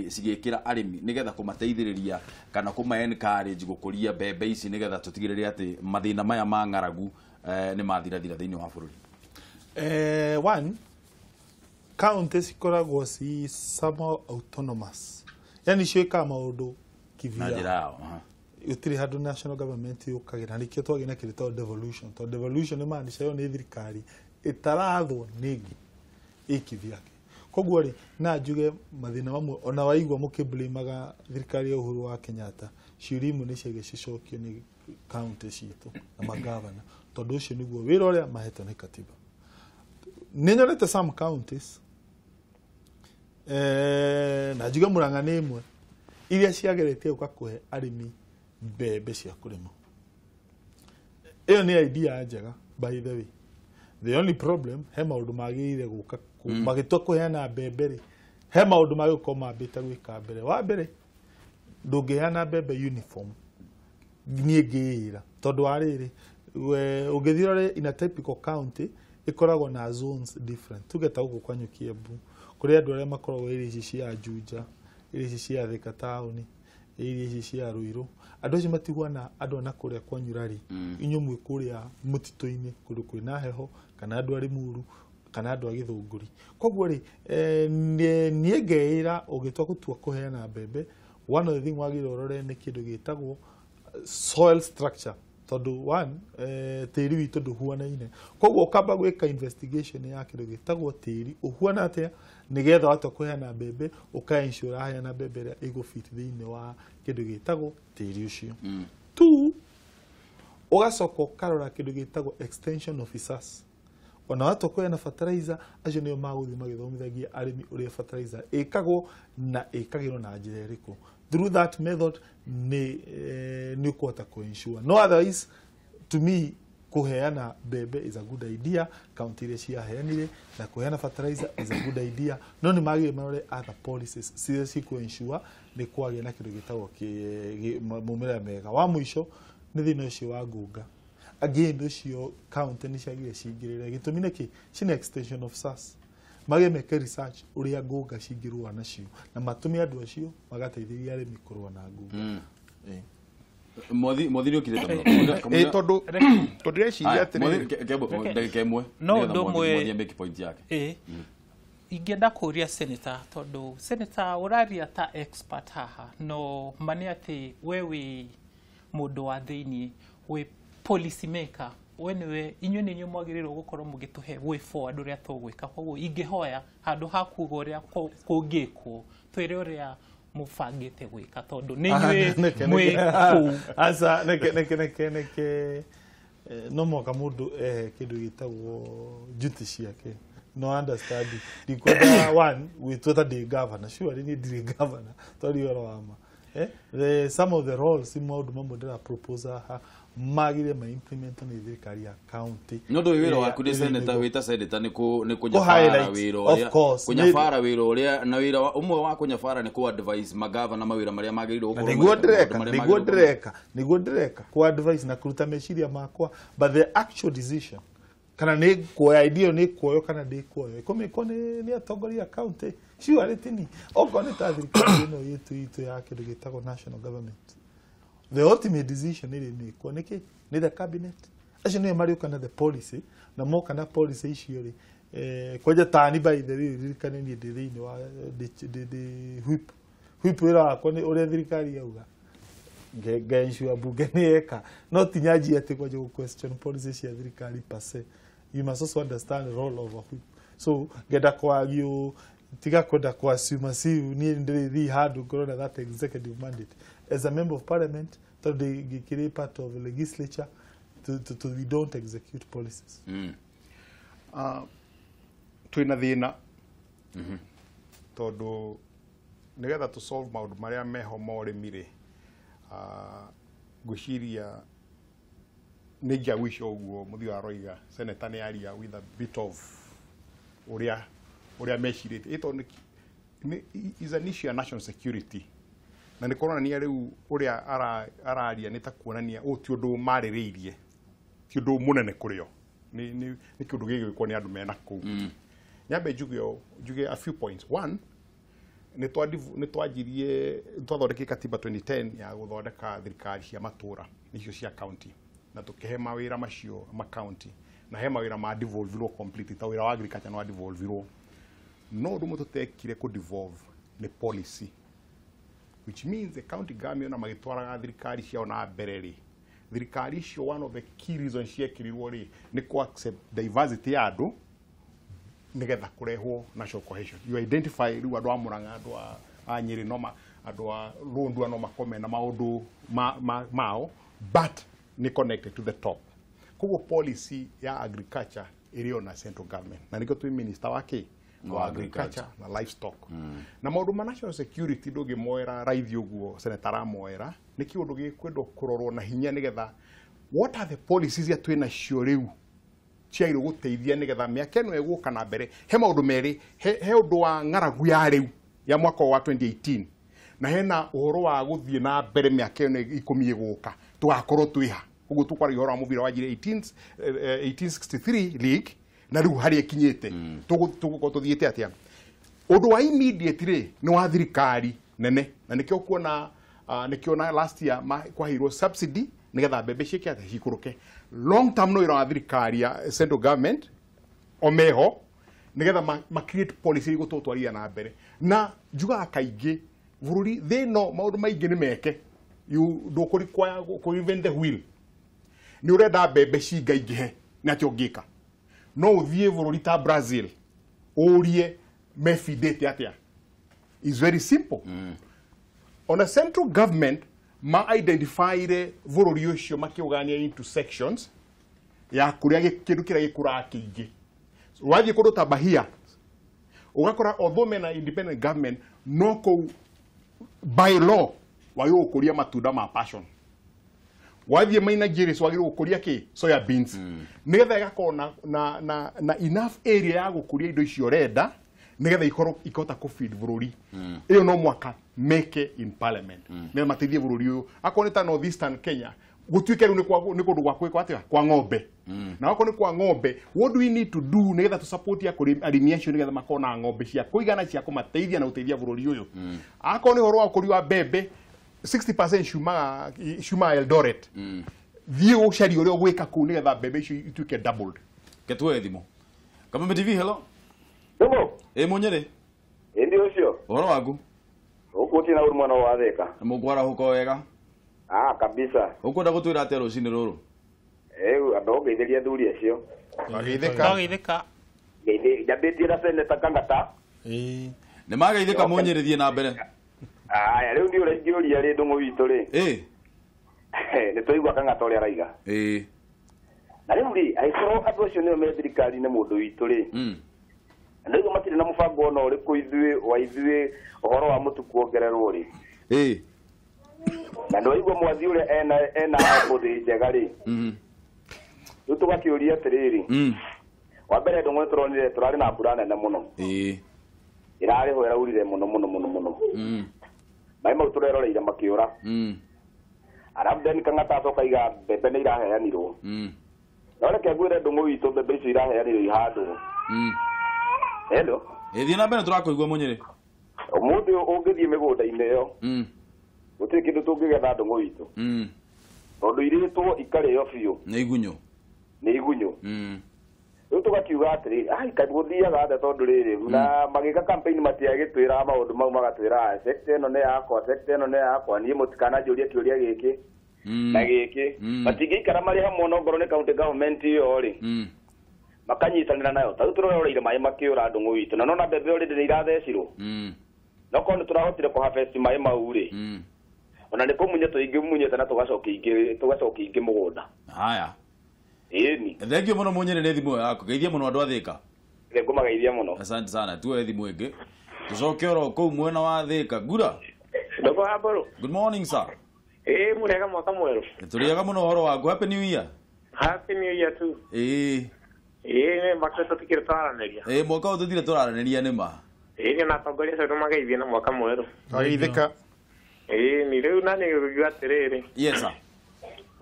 cigĩkĩra arĩmi nĩgetha kũmateithĩrĩria kana kũma encourage gũkũria mbembe ici nĩgetha tũtigĩrĩre atĩ mathĩna maya ma ng'aragu nĩ mathirathira thĩinĩ wa bũrũri? One, county cikoragwo ci somehow autonomous, yani ciĩkaga maũndũ na njĩra yao. Gũtirĩ handũ national government yũkagĩra, nĩkĩo twagĩa na kĩrĩtagwo devolution, tondũ devolution nĩ maanisha ĩyo nĩ thirikari ĩtarathwo nĩ ĩngĩ ĩkivyake. Koguo rĩ, na njuge mathĩna mamwe ona waigua mũkĩblamaga thirikari ya Uhuru wa Kenyatta, ciũria imwe nĩ ciagĩa cicokio nĩ county citũ na magavana, tondũ ũcio nĩguo wĩra ũrĩa mahetwo nĩ katiba. Nĩ nyonete some counties na njuge Murang'a nĩ ĩmwe iria ciageretie gũka kũhe arĩmi mbembe cia kũrĩma. Ĩyo nĩ idea njega by the way. The only problem, he maũndũ magĩrĩire gũka magĩtua kũheana mbembe rĩ, he maũndũ magĩrĩire gũkorwo mambĩte gwĩka mbere. Wa mbere, ndũngĩheana mbembe uniform, niĩ ngĩĩra, tondũ wa rĩrĩ, ũngĩthiĩ ũrore in a typical county ĩkoragwo na zones different. Tuge ta gũkũ kwanyu Kiambu, kũrĩ andũ arĩa makoragwo area ici cia Juja, area ici cia Thika taũni, area ici cia Ruiru. Andũ acio matiguana andũ a nakũrĩa kwanyu rari, inyuĩ mwĩ kũrĩa mũtitũ-inĩ kũndũ kwĩna heho, kana andũ a Limuru, kana andũ a Gĩthũngũri. Koguo rĩ, niĩ ngeĩra ũngĩtua gũtua kũheana mbembe, one of the thing wagĩrĩirwo ũrore nĩ kĩndũ gĩtagwo soil structure, tondũ one, tĩri witũ ndũhuanaine. Koguo ũkamba gwĩka investigation ya kĩndũ gĩtagwo tĩri ũhuana atĩa, nĩgetha watua kũheana mbembe ũka ensure ũraheana mbembe ĩrĩa ĩgũfit thĩinĩ wa kĩndũ gĩtagwo tĩri ũcio. Two, ũgacoka ũkarora kĩndũ gĩtagwo extension officers. Ona watua kũheana fertilizer, acio nĩo magũthiĩ magĩthomithagia arĩmi ũrĩa fertilizer ĩkagwo na ĩkagĩrwo na njĩra ĩrĩkũ. Through that method nĩ ũkũhota kũ-ensure. No otherwise, to me, kũheana mbembe is a good idea, county iria ciaheanire, na kũheana fertilizer is a good idea, no nĩ magĩrĩire marore other policies ciria cikũ-ensure nĩ kwagĩa na kĩndũ gĩtagwo mumĩra mega. Wa mũico nĩ thĩna ũcio wa ngũnga. Again, ũcio county nĩ ciagĩrĩire cingĩrĩre. Gĩtũmi nĩ kĩ? Cina extension officers mage meke research ũrĩa ngũnga cingĩrũa nacio, na matũme andũ acio magateithĩrĩria arĩmi kũrũa na ngũnga. Mwathi nĩ ũkirĩte mũno. Tondũ ndĩreciria atĩrĩrĩ, ndagĩka ĩmwe no ũndũ ũmwe Mwathi make point yake. Ingĩenda kũria senator, tondũ senator ũraria ta expert haha, no ma nĩ atĩ we wĩ mũndũ wa thĩiniĩ, wĩ policy maker, we nĩwe, inyuĩ nĩ inyuĩ mwagĩrĩirwo gũkorwo mũgĩtũhe way forward ũrĩa tũgwĩka. Koguo ingĩhoya handũ ha kuga ũrĩa kũngĩkwo, twĩre ũrĩa mũbangĩte gwĩka, tondũ nĩ inyuĩ mwĩ kũu. Aca, nĩke no mũhaka mũndũ ehe kĩndũ gĩtagwo duty ciake. No understand, ndikwenda one gwĩtua ta ndĩ governor, surely niĩ ndirĩ governor, twaria ũhoro wa ma. Some of the roles, maũndũ mamwe ndĩra propose haha, Magire ma implement nĩ thirikari ya county. No ndå wä ra waku nä senator wä ta senator nä kå nyabara wä ra å rä a kå nyabara wä ra å rä a na wä ra å mwe wa kå nyabara nä kå advise magavana mawä ra marä a magä rä irwo niguo ndĩreka niguo ndĩreka niguo ndĩreka ku advise na kũruta meciria makwa, but the actual decision kana nĩ kuoya idea nĩ kuoyo kana ndĩ kuoyo ĩkũmĩkwo nĩ atongoria county surely tini okorwo nĩ ta thirikari ĩno yetu itũ ya kĩndũ gĩtagwo national government, the ultimate decision ĩrĩ mĩkwo nĩkĩ nĩ the cabinet acio nĩo marĩũka na the policy na moka na policy icio rĩ kwanja tani by the way ririkane niĩ ndĩ thĩinĩ wa ndĩ whip wĩra wakwa nĩ ũrĩa thirikari yauga nge-ensure bunge nĩ yeka no ti nyanjie atĩ kwanja gũ question policy cia thirikari per se. You must also understand the role of a whip. So ngenda kwagio tiga kwenda kwa assume niĩ ndĩrĩthiĩ handũ ngorwo na that executive mandate as a member of parliament tondũ ngĩkĩrĩ part of the legislature to we don't execute policies. Twĩna thĩna tondũ nĩgetha tũ solve maũndũ marĩa meho ma ũrĩmi rĩ, ngwĩciria nĩ ingĩagwica ũguo mũthia aroiga senator nĩ aria with a bit of ũrĩa mecirĩtie ĩtondũ is an issue ya national security na nĩ kuonania rĩu ũrĩa araria nĩ ta kuonania ũũ ti ũndũ marĩrĩirie ti ũndũ mũnene kũrĩ o nĩ kĩũndũ gĩgwĩkwo nĩ andũ mena kũu. Nyambe njuge a few points. One, nĩ twanjirie twathondekire katiba 2010 ya gũthondeka thirikari cia matũra nĩcio cia county na tũkĩhe mawĩra macio ma county na he mawĩra ma devolvirwo completely ta wĩra wa agriculture nĩ wa devolvirwo no ũndũ ũmwe tũtekire kũ devolve nĩ policy, which means the county government ona magĩtwaraga thirikari ciao na mbere rĩ, thirikari icio one of the key reasons ciekĩrirwo rĩ nĩ kũ accept diversity ya andũ nĩgetha kũrehwo national cohesion. You identify rĩu andũ a Murang'a, andũ a Nyĩrĩ no andũ a Rũndua no makome na maũndũ mao but nĩ connected to the top. Koguo policy ya agriculture ĩrĩ ona central government na nĩkĩo twĩ minister wa kĩ wa agriculture na livestock. Na maũndũ ma national security ndũngĩmoera raithi ũguo senator aramoera nĩ kĩũndũ gĩkwendwo kũrorwo na hinya nĩgetha what are the policies iria twĩ nacio rĩu ciagĩrĩirwo gũteithia nĩgetha mĩaka ĩno ĩgũka na mbere. He maũndũ merĩ, he ũndũ wa ng'aragu ya rĩu ya mwaka wa 2018 na hena ũhoro wa gũthiĩ na mbere mĩaka ĩno 10 ĩgũka tũgakorwo twĩha. Koguo tũkwaragia ũhoro wa mũbira wa 1863 league na rĩu harĩa ĩkinyĩte tũgũkorwo tũthiĩte atĩa. Ũndũ wa immediate rĩ nĩ wa thirikari nene na nĩkĩo kuona nĩkĩo na last year kwaheirwo subsidy nĩgetha mbembe ciĩke atĩa cikũrũke. Long term no wĩra wa thirikari ya central government omeho nĩgetha ma create policy igũtũtwarithia na mbere na njugaga kaingĩ bũrũri thĩ ĩno maũndũ maingĩ nĩ meke ndũkũ kũ invent the wheel. Nĩ ũrenda mbembe cingaingĩhe nĩ atĩa ũngĩka no ũthiĩ bũrũri ta Brazil ũrie mebindĩte atĩa. Is very simple. On a central government ma identifyire bũrũri ũcio makĩũgania into sections ya kũrĩa kĩndũ kĩrĩa gĩkũraga kĩingĩ. Wathiĩ kũndũ ta Bahia ũgakora although mena independent government no kũu by law wagĩrĩirwo gũkũria matunda ma passion. Wathiĩ Maina Njeres wagĩrĩirwo gũkũria kĩ soya beans nĩgetha ĩgakorwo na enough area ya gũkũria indo icio ũrenda nĩgetha ikorwo ikahota kũ feed bũrũri. Ĩyo no mwaka meke in parliament nĩgetha mateithie bũrũri ũyũ. Akorwo nĩ ta North Eastern Kenya gũtuĩke rĩu nĩ kũndũ gwa gwĩkwo atĩa kwa ng'ombe na akorwo nĩ kwa ng'ombe what do we need to do nĩgetha tũ support arĩmi acio nĩgetha makorwo na ng'ombe cia kũigana cia kũmateithia na gũteithia bũrũri ũyũ. Akorwo nĩ ũhoro wa ũkũria wa mbembe 60% ciumaga Eldoret. Thiĩ ũcarie ũrĩa ũgwĩka kũu nĩgetha mbembe icio ituĩke doubled. Ketuoe thimũ Kameme TV. Hello. Hello. Ĩ Mũnyĩrĩ. Ĩndi ũcio. Ũhoro waku? Ũkũ tina ũru mwana wa Thĩka. Mũkwarahũka wega? Ah, kabisa. Ũkwenda gũtwĩra atĩa rũcinĩ rũrũ? Ĩu andũ ngeithĩria athuri acio. Wageithĩka. Njambĩtie na Senator Kang'ata. Ĩĩ. Nĩ mageithĩka Mũnyĩrĩ, thiĩ na mbere. Aya rĩu ndiũria ingĩũria rĩ ndũng'ũ witũ rĩ. Ĩĩ. Nĩ twaigua Kang'ata ũrĩa araiga. Ĩĩ. Na rĩu rĩ angĩkorwo andũ acio nĩo me thirikari-inĩ mũndũ witũ rĩ. Ndaigua matirĩ na mũbango ona ũrĩkũ ithuĩ wa ithuĩ ũhoro wa mũtu kuongererwo rĩ. Ĩĩ. Na ndwaigua mwathi ũrĩa ena mbũthĩ njega rĩ. Rĩu tũgakĩũria atĩrĩrĩ. Wa mbere ndũng'ũ tũronire tũrarĩ na mbura nene mũno. Ĩrarĩ ho ĩraurire mũno mũno mũno mũno. Maĩ mau tũreroreire makĩũra. Arabu then Kang'ata acoka iga mbembe nĩ iraheanirwo. No reke ngwĩre ndũng'ũ witũ mbembe icio iraheanirwo ihandwo. Hello. Ĩthiĩ na mbere tũrakũigua Mũnyĩrĩ. Ũmũthĩ ũngĩthiĩ mĩgũnda-inĩ ĩyo. Gũtirĩ kĩndũ tũngĩgetha ndũng'ũ witũ. Tondũ irĩtwo ikarĩo biũ. Nĩ igunyũ. Nĩ igunyũ. Rĩu tũgakiuga atĩrĩ, ai kaĩ gũthiaga atĩa tondũ rĩrĩ na magĩka campaign matiagĩtwĩra maũndũ mau magatwĩra sector ĩno nĩ yakwa, sector ĩno nĩ yakwa, niĩ mũtikananjũrie kĩũria gĩkĩ na gĩkĩ. Matingĩikara marĩ hamwe no ngorwo nĩ county government ĩyo rĩ. Makanyitanĩra nayo. Ta rĩu tũroreire maĩ makĩũra ndũng'ũ witũ. Na nona mbembe already nĩ irathecirwo. No korwo nĩ tũrahotire kũharvest maĩ mau rĩ. Ona nĩ kũmunya tũingĩmunyĩte na tũgacokia ingĩ mũgũnda. Haya. Ĩni. Thank you mũno Mũnyĩrĩ nĩ thimũ yaku. Geithia mũno andũ a Thĩka. Nĩngũmageithia mũno. Asante sana. Tuoe thimũ ĩngĩ. Tũcoke oro kũu mwena wa Thĩka. Ngura. Ndogo wa Mbũrũ. Good morning sir. Ĩĩ mũrĩega mwaka mwerũ. Tũrĩega mũno ũhoro waku. Happy New Year. Happy New Year too. Ĩĩ. Ĩĩ nĩ mwaka tũtikĩrĩ twaranĩria. Ĩĩ mwaka ũyũ tũtirĩ tũraranĩria nĩ ma. Ĩĩ nĩ na atongoria acio nĩmageithie na mwaka mwerũ. Twageithĩka. Ĩĩ nĩ rĩu na nĩ ngũigua atĩrĩrĩ. Yes sir.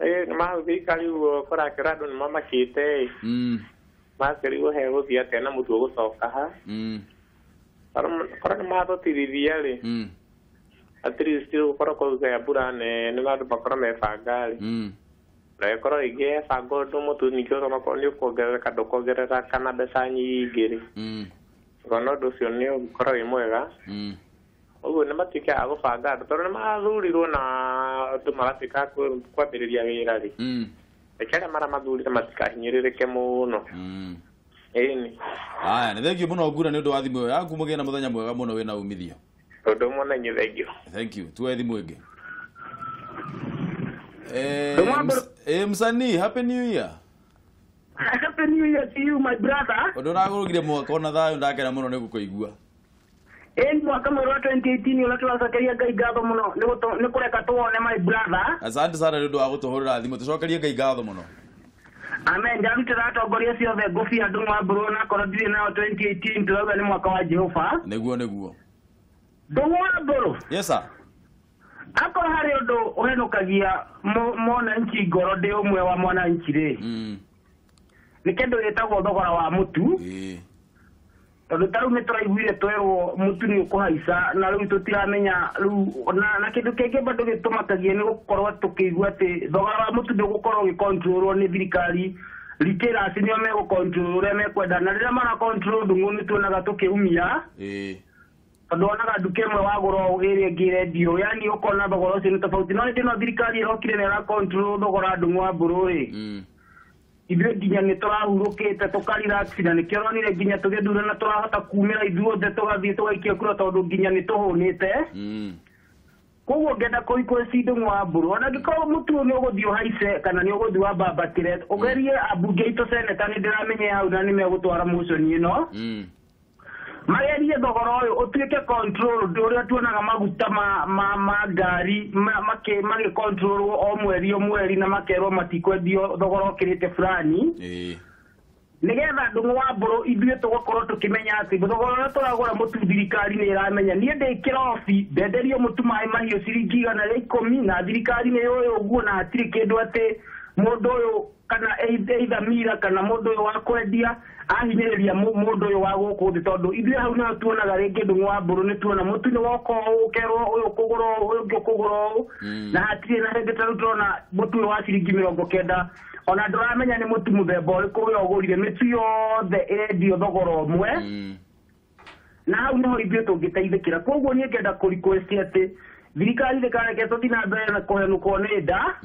Ĩĩ nĩ mathirikari ũguo kũrakĩra andũ nĩ mamakĩte ĩ. Makĩrigwo he gũthiĩ atĩa na mũtu ũgũcoka ha. Korwo nĩ matũtirithia rĩ. At least gũkorwo kũgĩa mbura nene na andũ makorwo mebanga rĩ. Na ĩkorwo rĩngĩ yebanga ũndũ mũtu ningĩ onakorwo nĩ ũkuongerereka ndũkuongerera kana mbeca nyingĩ rĩ. Ngona ũndũ ũcio nĩ ũgũkorwo wĩ mwega. Ũguo nĩ matuĩke a gũbanga andũ tondũ nĩ mathurirwo na andũ magatuĩka a kwambĩrĩria wĩra rĩ. Reke arĩa maramathurire matikahinyĩrĩrĩke mũno. Ĩni. Aya, nĩ thengiũ mũno Ngura nĩ ũndũ wa thimũ ĩyo yaku. Mũgĩe na mũthenya mwega mũno wĩna umithio. Ũndũ ũmwe na inyuĩ thengiũ. Thank you. Tuoe thimũ ĩngĩ. Msanii, Happy New Year. Happy New Year to you my brother. Ũndũ ũragũrũkire mwaka ona thayũ ndakena mũno nĩ gũkũigua. Ĩĩ mwaka mwerũ wa 2018 ũrĩa tũracokeria Ngai ngatho mũno nĩ kũreka tuone my brother. Asante sana nĩ ũndũ wa gũtũhũrĩra thimũ. Tũcokerie Ngai ngatho mũno. Amen. Ndarutĩra atongoria ciothe ngũbia Ndung'u wa Mbũrũ na korwo ndirĩ nayo 2018 tũrauga nĩ mwaka wa Jehova. Nĩguo nĩguo. Ndung'u wa Mbũrũ. Yes sir. Akorwo harĩ ũndũ ũhenũkagia mwananchi ngoro ndĩ ũmwe wa mwananchi rĩ. Nĩ kĩndũ gĩtagwo thogora wa mũtu. Tondũ ta rĩu nĩ tũraiguire twerwo mũtu nĩ ũkũhaica na rĩu tũtiramenya rĩu na kĩndũ kĩngĩ bado gĩtũmakagia nĩ gũkorwo tũkĩigua atĩ thogora wa mũtu ndũgũkorwo ũgĩcontrolwo nĩ thirikari. Retailers nĩo megũcontrol ũrĩa mekwenda na rĩrĩa mara control ndũng'ũ nĩ tuonaga tũkĩumia. Tondũ wonaga nduka ĩmwe wagũra ũũ ĩrĩa ĩngĩ ĩrendio yani ũkona thogora ũcio nĩ tofauti no hĩndĩ ĩno thirikari ĩrokire na ĩra control thogora Ndung'u wa Mbũrũ rĩ. Ithuĩ nginya nĩ tũrahurũkĩte tũkarelax na nĩkĩo ũronire nginya tũgĩthurana tũrahota kumĩra ithuothe tũgathiĩ tũgaikia kura tondũ nginya nĩ tũhũnĩte. Koguo ngenda kũ-request Ndung'u wa Mbũrũ ona angĩkorwo mũtu ũyũ nĩ ũgũthiĩ ũhaice kana nĩ ũgũthiĩ wambambatĩre ũgerie ambunge aitũ seneta nĩ ndĩramenya hau na nĩ megũtwara motion ĩno. Magerie thogora ũyũ ũtuĩke control ũrĩa tuonaga maguta ma ngari magĩcontrolwo o mweri o mweri na makerwo matikwendio thogora ũkĩrĩte fulani. Nĩgetha Ndung'u wa Mbũrũ ithuĩ tũgakorwo tũkĩmenya atĩ thogora ũrĩa tũragũra mũtu thirikari nĩ ĩramenya. Niĩ ndĩ kĩrobi ndenderio mũtu maĩ mahiũ ciringi 110 na thirikari nĩ yũĩ ũguo na hatirĩ kĩndũ atĩ mũndũ ũyũ kana either mira kana mũndũ ũyũ wa kwendia ahinyĩrĩria mũndũ ũyũ wa gũkũ thĩ tondũ ithuĩ hau nĩho tuonaga rĩngĩ Ndung'u wa Mbũrũ nĩ tuona mũtu nĩ woka ũũ ũkerwo ũyũ ũkũgũra ũũ ũyũ ũngĩ ũkũgũra ũũ na hatirĩ na rĩngĩ ta rĩu tũrona mũtu ũyũ wa ciringi 90 ona ndũramenya nĩ mũtu mũthemba ũrĩkũ ũrĩa ũgũrire mĩtu yothe ĩrendio thogora ũmwe na hau nĩho ithuĩ tũngĩteithĩkĩra. Koguo niĩ ngenda kũ-request atĩ thirikari ndĩkareke tũthiĩ na mbere na kũhenũkwo nĩ nda.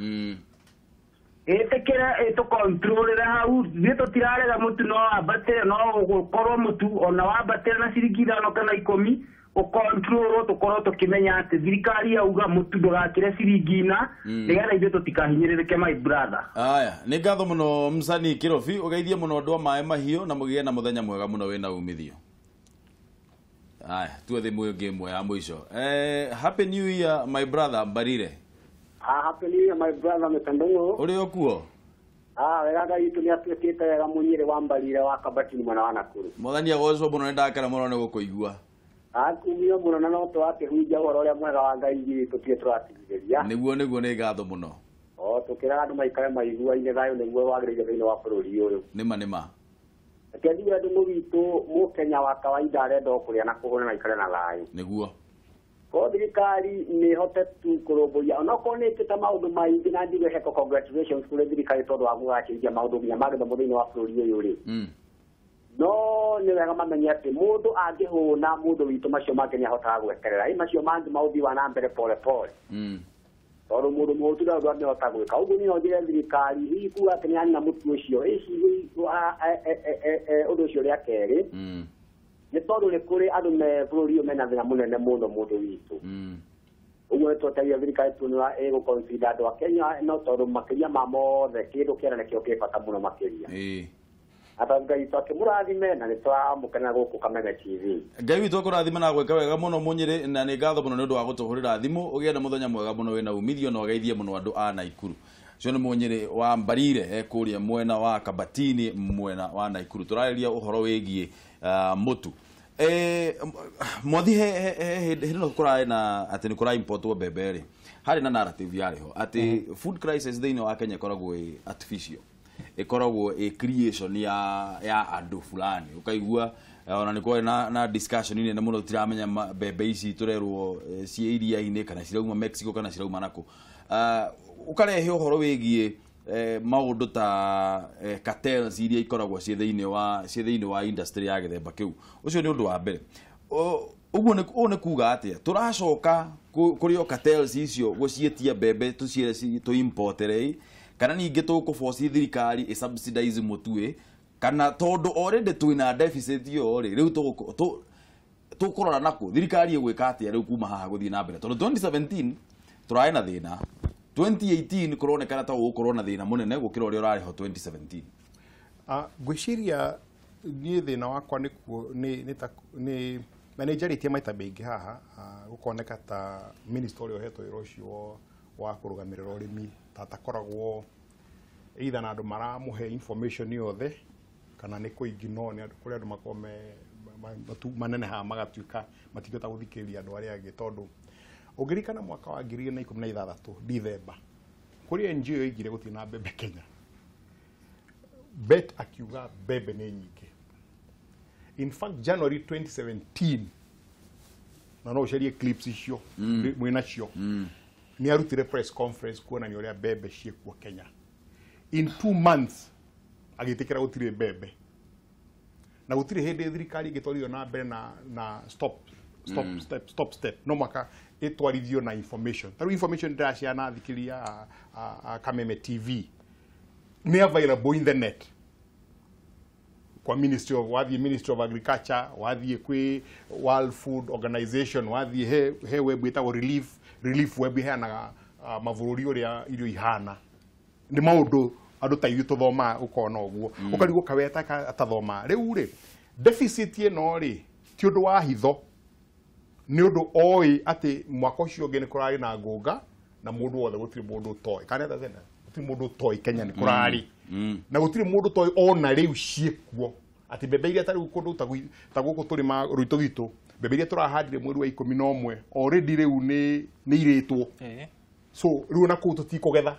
Ĩtĩkĩre ĩtũkontrolĩre hau ithuĩ tũtirarega mũtu no wambatĩre no ũgũkorwo mũtu ona wambatĩre na ciringi 5 kana 10 ũkontrolwo tũkorwo tũkĩmenya atĩ thirikari yauga mũtu ndũgakĩre ciringi 4 nĩgetha ithuĩ tũtikahinyĩrĩrĩke my brother. Aya, nĩ ngatho mũno msanii Kĩrobi, ũgeithie mũno andũ a maĩ mahiũ na mũgĩe na mũthenya mwega mũno wĩna umithio. Aya, tuwe thimũ ĩngĩ ĩmwe ya mũico. Happy New Year my brother Mbarire. Happy New Year my brother Mr. Ndung'u. Uri okuo? Wega Ngai witũ nĩ atuĩkĩte wega mũnyĩrĩ wa Mbarire wa Kabati mwena wa Nakuru. Mwathani agocwo mũno nĩ ndakena mũno nĩ gũkũigua. Akumio mũno na no tũrakĩhunjia ũhoro ũrĩa mwega wa Ngai witũ tirĩ tũratigithĩria. Nĩguo nĩ ngatho mũno. O tũkĩraga andũ maikare maiguaine thayũ nĩguo wagĩrĩire thĩinĩ wa bũrũri ũyũ. Nĩma. Reke njuge Ndung'u witũ mũkenya wa kawaida arenda o kũrĩa na kũhũna na aikare na thayũ. Nĩguo. Ko thirikari nĩ hote tu kũrũmbũiya onokorwo nĩ ĩkĩte maũndũ maingĩ na njuge heko congratulations kũrĩ thirikari tondũ wa kũgacĩrithia maũndũ nginya ma gĩthomo thĩinĩ wa bũrũri ũyũ rĩ. No nĩ wega mamenye atĩ mũndũ angĩhũna mũndũ witũ macio mangĩ nĩ ahotaga gweterera ĩ macio mangĩ maũthii wa na mbere pole pole. Tondũ mũndũ mũhũtu ndarĩ ũndũ angĩhota gwĩka ũguo niĩ no njĩre thirikari hihi kuga atĩ nĩ yanina mũtu ũcio ũndũ ũcio rĩa kerĩ nĩ tondũ nĩ kũrĩ andũ me bũrũri ũyũ mena thĩna mũnene mũno mũndũ witũ. Ũguo nĩ twetereire thirikari tuone ũrĩa ĩgũ-consider andũ a Kenya no tondũ makĩria ma mothe kĩndũ kĩera nĩkĩo kĩ bata mũno makĩria. Ata Ngai witũ akĩmũrathime na nĩ tũramũkenera gũkũ Kameme TV. Ngai witũ akũrathime na gwĩka wega mũno mũnyĩrĩ na nĩ ngatho mũno nĩ ũndũ wa gũtũhũrĩra thimũ ũgĩe na mũthenya mwega mũno wĩna umithio na ũgeithie mũno andũ a Naikuru. Ũcio nĩ mũnyĩrĩ wa Mbarire kũrĩa mwena wa Kabatini mwena wa Naikuru. Tũrarĩria ũhoro wĩgiĩ mũtu. Mwathi he hĩndĩ ĩno kũrarĩ na atĩ nĩ kũra importwo mbembe rĩ harĩ na narrative yarĩ ho atĩ food crisis thĩinĩ wa Kenya ĩkoragwo ĩ artificial, ĩkoragwo ĩ creation ya andũ fulani. Ũkaigua ona nĩ kwarĩ na discussion nene mũno tũtiramenya mbembe ici tũrerwo ciĩ iria-inĩ kana cirauma Mexico kana cirauma nakũ. Ũkarehe ũhoro wĩgiĩ maũndũ ta cartels iria ikoragwo ciĩ thĩinĩ wa industry ya gĩthemba kĩu. Ũcio nĩ ũndũ wa mbere. Ũguo nĩ kuga atĩa tũracoka kũrĩ o cartels icio gũciĩtia mbembe tũciĩre tũ-importere kana ningĩ tũkũboci thirikari ĩ subsidize mũtu ĩ kana tondũ already twĩna deficit ĩyo rĩ rĩu tũkũrora nakũ thirikari ĩgwĩka atĩa rĩu kuma haha gũthiĩ na mbere tondũ 2017 tũrarĩ na thĩna 2018 kũronekana ta gũgũkorwo na thĩna mũnene gũkĩra ũrĩa ũrarĩ ho 2017. Ngwĩciria niĩ thĩna wakwa nĩ na nĩ njarĩtie maita maingĩ haha gũkoneka ta minister ũrĩa ũhetwo wĩra ũcio wa kũrũgamĩrĩra ũrĩmi ta atakoragwo either na andũ maramũhe information yothe kana nĩ kũ-ignore nĩ andũ kũrĩ andũ makoragwo me manenehaga magatuĩka matingĩhota gũthikĩrĩria andũ arĩa angĩ tondũ ũngĩririkana mwaka wa 2016 Dithemba kũrĩ NGO yoigire gũtirĩ na mbembe Kenya. Bet akiuga mbembe nĩ nyingĩ. In fact January 2017 na no ũcarie clips icio mwĩnacio nĩ arutire press conference kuonania ũrĩa mbembe ciĩkuo Kenya. In 2 months agĩtĩkĩra gũtirĩ mbembe na gũtirĩ hĩndĩ thirikari ĩngĩtwarithio na mbere na stop step step no mwaka ĩtwarithio na information. Ta rĩu information ndĩraciana thikĩria a Kameme TV nĩ available in the net kwa Ministry of wathiĩ Ministry of Agriculture wathiĩ kwĩ World Food Organization wathiĩ he web ĩtagwo relief web iheanaga mabũrũri ũrĩa irio ihana. Nĩ maũndũ andũ ta ithuĩ tũthomaga ũkona ũguo ũkarigwo kawe atathomaga. Rĩu rĩ deficit ĩno rĩ ti ũndũ wa hitho nĩ ũndũ oĩ atĩ mwaka ũcio ũngĩ nĩ kũrarĩ na ngũnga na mũndũ wothe gũtirĩ mũndũ ũtoĩ kana thĩna gũtirĩ mũndũ ũtoĩ Kenya nĩ kũrarĩ na gũtirĩ mũndũ ũtoĩ ona rĩu ciĩkuo atĩ mbembe iria ta rĩu kũndũ ta gũkũ tũrĩma rũitũ gwitũ mbembe iria tũrahandire mweri wa 11 already rĩu nĩ irĩtwo. So rĩu ona kũu tũtikũgetha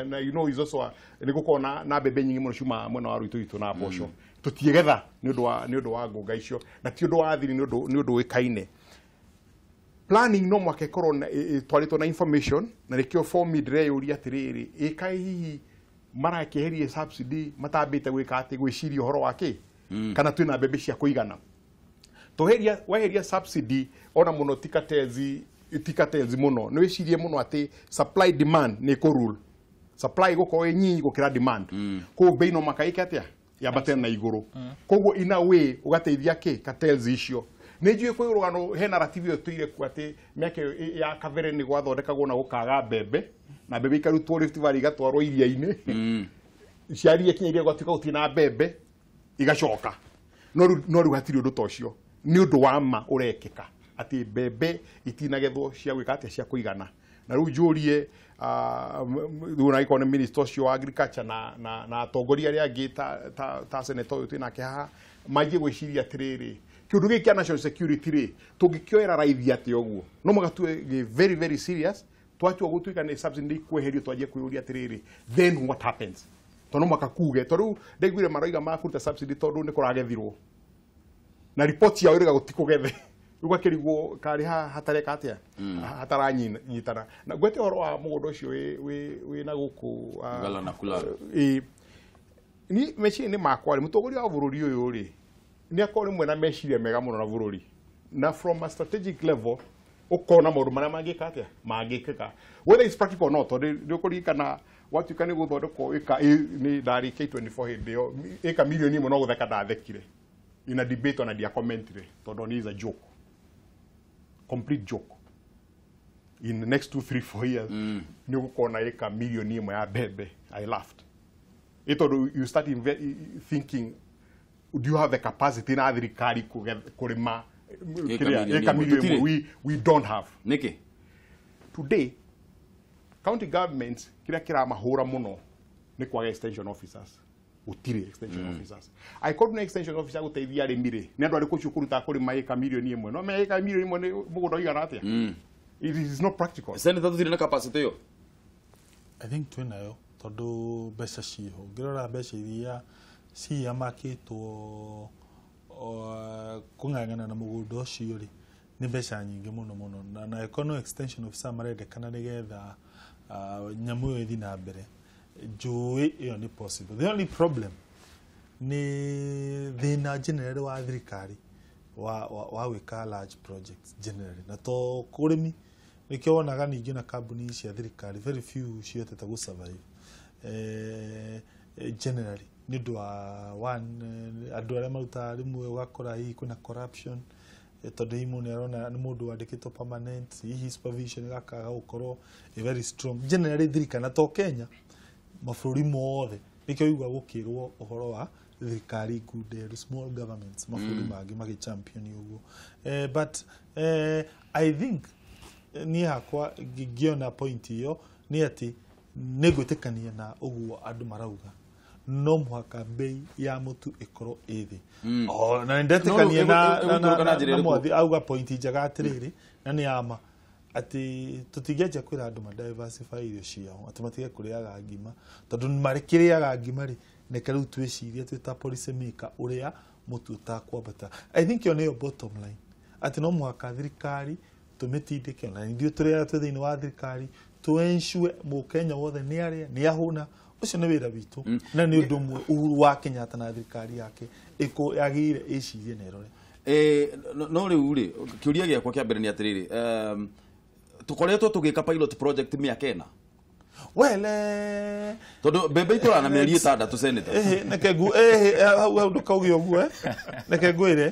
na you know is also nĩ gũkorwo na mbembe nyingĩ mũno ciumaga mwena wa rũitũ gwitũ na mboco tũtiĩgetha nĩ ũndũ wa ngũnga icio na ti ũndũ wa thiri nĩ ũndũ ũĩkaine. Planning no mwaka ĩkorwo ĩtwarĩtwo na information na nĩkĩo for me ndĩreyũria atĩrĩrĩ ĩkaĩ hihi marakĩeherie subsidy matambĩte gwĩka atĩ gwĩciria ũhoro wa kĩ kana twĩna mbembe cia kũigana. Tũheria weheria subsidy ona mũno ti cartels mũno nĩ wĩcirie mũno atĩ supply demand nĩ kũ rule supply gũkorwo ĩ nyinyi gũkĩra demand koguo bei no maka ĩke atĩa yambate na igũrũ koguo in a way ũgateithia kĩ cartels icio. Nĩ njũĩ kwĩ rũgano he narrative ĩyo tũire kuo atĩ mĩaka ĩyo ya kabere nĩ gwathondekagwo na gũkaga mbembe na mbembe ikarutwo Rift Valley igatwarwo iria-inĩ ciaria kinya iria gwatuĩka gũtirĩ na mbembe igacoka no rĩu hatirĩ ũndũ ta ũcio nĩ ũndũ wa ma ũrekĩka atĩ mbembe itinagethwo cia gwĩka atĩa cia kũigana. Na rĩu njũrie Rĩu na ikorwo nĩ minister ũcio wa agriculture na atongoria arĩa angĩ ta senator ũyũ twĩnake haha manjie gwĩciria atĩrĩrĩ, kĩũndũ gĩkĩ kĩa national security rĩ, tũngĩkĩoera raithi atĩa ũguo? No mũhaka tuwe gĩ very very serious. Twatua gũtuĩka nĩ subsidy kweherio, twanjie kwĩyũria atĩrĩrĩ, then what happens? Tondũ no mũhaka kuge, tondũ rĩu ndaiguire maroiga makũruta subsidy tondũ nĩ kũragethirwo na report yao ĩrĩga gũtikũgethe, rĩu gakĩrigwo karĩ hatareka atĩa, hataranyitana. Na ngwete ũhoro wa mũgũnda ũcio wĩ na gũkũ Ngala na Kulalo. Ni meciria-inĩ makwa rĩ, mũtongoria wa bũrũri ũyũ rĩ, nĩ akorwo rĩmwe na meciria mega mũno na bũrũri, na from a strategic level ũkona maũndũ marĩa mangĩka atĩa, mangĩkĩka, whether it's practical or not. Tondũ nĩ ũkũririkana watuĩka nĩ gũthondekwo ĩka nĩ ndarĩ K24 hĩndĩ ĩyo, ĩka 1 million no gũtheka ndathekire in a debate, ona ndiacommentire tondũ ni is a joke, complete joke. In the next 2, 3, 4 years nĩ ũgũkorwo na ĩka 1 million ya mbembe. I laughed ĩ tondũ you start thinking, do you have the capacity na thirikari kũrĩma Ĩka kĩrĩa, mirioni ĩka ĩmwe? 1 million? Tũtirĩ. We don't have. Nĩkĩ? Today county governments, kĩrĩa kĩramahũra mũno nĩ kwaga extension officers. Gũtirĩ extension officers. Angĩkorwo ndũna extension officer gũteithia arĩmi rĩ, nĩ andũ arĩkũ ũcio kũruta kũrĩma ĩka 1 million? No menya ĩka 1 million nĩ mũgũnda ũigana atĩa? It is not practical. Senator, tũtirĩ na capacity ĩyo? I think twĩnayo tondũ mbeca ciĩho. Ũngĩrora mbeca iria ciamakĩtwo kũng'ang'ana na mũgũnda ũcio rĩ, nĩ mbeca nyingĩ mũno mũno, na ĩkorwo no extension officer marendekana nĩgetha nyamũ ĩyo ĩthiĩ na mbere, njũĩ ĩyo nĩ possible. The only problem nĩ thĩna generally wa thirikari wa gwĩka large projects generally, na to kũrĩmi. Nĩkĩo wonaga ningĩ na kambuni cia thirikari very few cihotete gũ survive generally nĩ ũndũ wa one, andũ arĩa marutaga rĩmwe ũgakora hihi kwĩna corruption, tondũ hihi mũndũ nĩarona nĩ mũndũ wandĩkĩtwo permanent, hihi supervision ĩgakaga gũkorwo ĩ very strong generally thirikari. Na to Kenya, mabũrũri mothe nĩkĩo igua gũkĩrwo ũhoro wa thirikari ngunderu, small governments, mabũrũri mangĩ magĩ champion ũguo. But I think niĩ hakwa ngĩona point ĩyo nĩ atĩ nĩ ngwĩtĩkania na ũguo andũ marauga no mũhaka bei ya mũtu ĩkorwo ĩ thĩ. O, na nĩndetĩkania No, ĩgũikũrũka na njĩra na ĩrĩkũ? Mwathi auga point njega atĩrĩrĩ, na nĩ ya ma atĩ tũtingĩanjia kwĩra andũ ma diversify irio ciao, atĩ matige kũrĩaga ngima, tondũ marĩkĩrĩaga ngima rĩ, reke rĩu twĩcirie twĩ ta policy maker ũrĩa mũtu ũtakwambata. I think ĩyo nĩyo bottom line, atĩ no mũhaka thirikari tũmĩtindĩke, na ithuĩ tũrĩ arĩa twĩ thĩinĩ wa thirikari tũ ensure mũkenya wothe nĩ arĩa nĩ ahũna. Ũcio nĩ wĩra witũ, na nĩ ũndũ ũmwe Uhuru wa Kenyatta na thirikari yake yagĩrĩire ĩcirie na ĩrore. No rĩu rĩ, kĩũria gĩakwa kĩa mbere nĩ atĩrĩrĩ, tũkoretwo tũgĩka pilot project mĩaka 4. Well, Tondũ mbembe itũraga na mĩeri 6, senator. Ĩhĩ, neke ngu ĩhĩ, hau hau ndũkauge ũguo, neke ngwĩre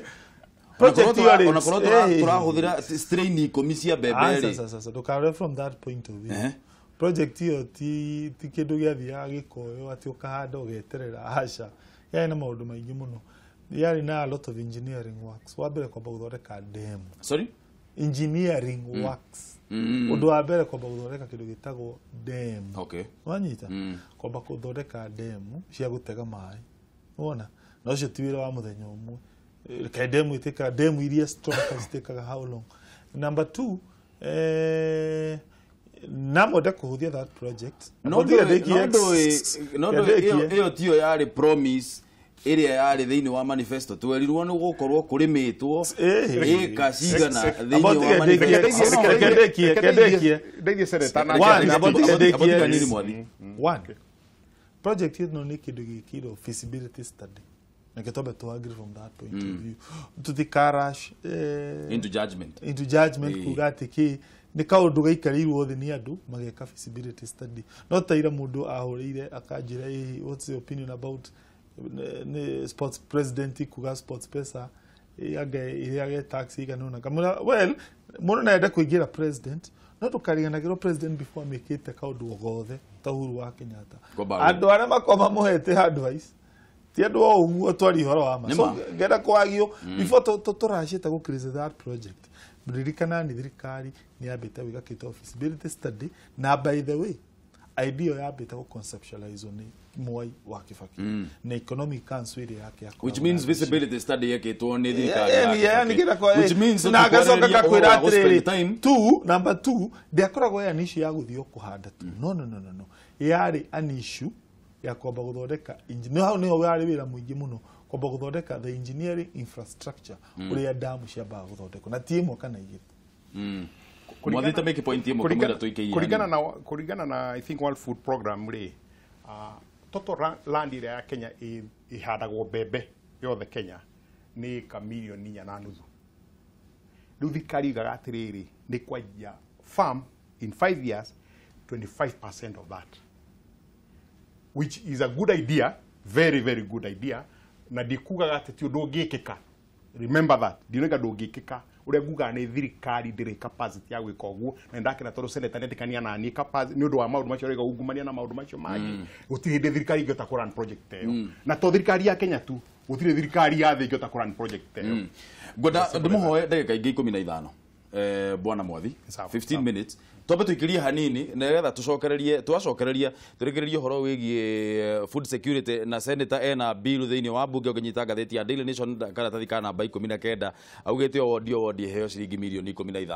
project ĩyo rĩ, Ona korwo tũrahũthĩra strain 10 cia mbembe Aca, rĩ. aca, aca, ndũkarore from that point of view. Project ĩyo ti kĩndũ gĩathiaga gĩkoywo atĩ ũkahanda ũgeterera, aca. Yarĩ na maũndũ maingĩ mũno, yarĩ na a lot of engineering works. Wa mbere kwamba gũthondeka dam. Sorry? Engineering works. Ũndũ wa mbere kwamba gũthondeka kĩndũ gĩtagwo dam. Wanyita? Kwamba gũthondeka demu cia gũtega maĩ, wona, na ũcio ti wĩra wa mũthenya ũmwe. Kaĩ demu ĩtĩkaga, demu iria strong citĩkaga how long? Number two, na mwende kũhũthia that project. No ndũĩ, no ndũĩ ĩyo tiyo yarĩ promise ĩrĩa yarĩ thĩinĩ wa manifesto? Twerirwo nĩ gũkorwo kũrĩmĩtwo ĩka cigana thĩinĩ wa manifesto. Kendekie. Ndeithie, senator, na One, about About kanini, Mwathi. One, project ĩno nĩ kĩndũ gĩkĩirwo feasibility study. Neke twambe to agree from that point of view, tutikarash into judgment. Into judgment. Kuga atĩ kĩ nĩ kaũndũ gaikarĩirwo thĩ nĩ andũ mageka feasibility study. No taira mũndũ ahũrĩire akanjĩra, "Ĩ, what's your opinion about nĩ sports president kuga sports pesa anga ĩrĩage tax igana ũna?" Ngamwĩra, well, mũndũ no ende kũingĩra president, no ndũkariganagĩrwo president before amĩkĩte kaũndũ o gothe ta Uhuru wa Kenyatta, Kwamba andũ arĩa makorwo mamũhete advice ti andũ o ũguo twari ũhoro wa ma. Nĩ So ma. ngenda kwagio before tũracĩte gũ criticize that project, Ririkana nĩ thirikari nĩ yambĩte gwĩka kĩtagwo feasibility study, na by the way idea yambĩte gũ conceptualize nĩ Mwai wa Kibaki na Economic Council ĩrĩa yake yakoragwo Which means na mbica. Feasibility study yekĩtwo nĩ thirikari ya Yeah, Kibaki. nĩkĩra Which means na agacoka tũkwarĩrĩria gakwĩra ũhoro wa gũ-spend atĩrĩrĩ, time. Two, number two, ndĩakoragwo ĩ an issue ya gũthiĩ o kũhanda tu. No, no, no, no, no, yarĩ an issue ya kwamba gũthondeka hau nĩho warĩ wĩra mũingĩ mũno, kwamba gũthondeka the engineering infrastructure, ũrĩa damu ciambaga gũthondekwo na ti ĩmwe kana igĩrĩ. Mwathite make point ĩmwe kamũira tũikĩirie. Kũringana na I think World Food Program rĩ, total land ĩrĩa ya Kenya ĩhandagwo mbembe yothe Kenya nĩ ĩka milioni 4.5. Rĩu thirikari igaga atĩrĩrĩ, nĩ kwanjia farm in 5 years 25% of that, which is a good idea, very very good idea. Na ndikugaga atĩ ti ũndũ ũngĩkĩka. Remember that ndinoiga ndũngĩkĩka. Ũrĩa ngugaga nĩ thirikari ndĩrĩ capacity ya gwĩka ũguo, na ndakena tondũ senator nĩetĩkania naniĩ capacity nĩ ũndũ wa maũndũ macio aroiga, ungumania na maũndũ macio mangĩ. Gũtirĩ hĩndĩ thirikari ĩngĩhota kũ run project ta ĩyo, na to thirikari ya Kenya tu, gũtirĩ thirikari ya thĩ ĩngĩhota kũ run project ta ĩyo. Ngwenda ndĩmũhoe ndagĩka ingĩ 15, bwana Mwathi, 15 minutes, twambe tuikirie hanini nigetha tucokererie, twacokereria tũrĩkĩrĩrie ũhoro wĩgiĩ food security na senator ena bill thĩinĩ wa mbunge. Ũngĩnyita ngathĩti ya Daily Nation karatathi ka namba 19, augĩte o wondi o wondi ĩheo ciringi milioni 15.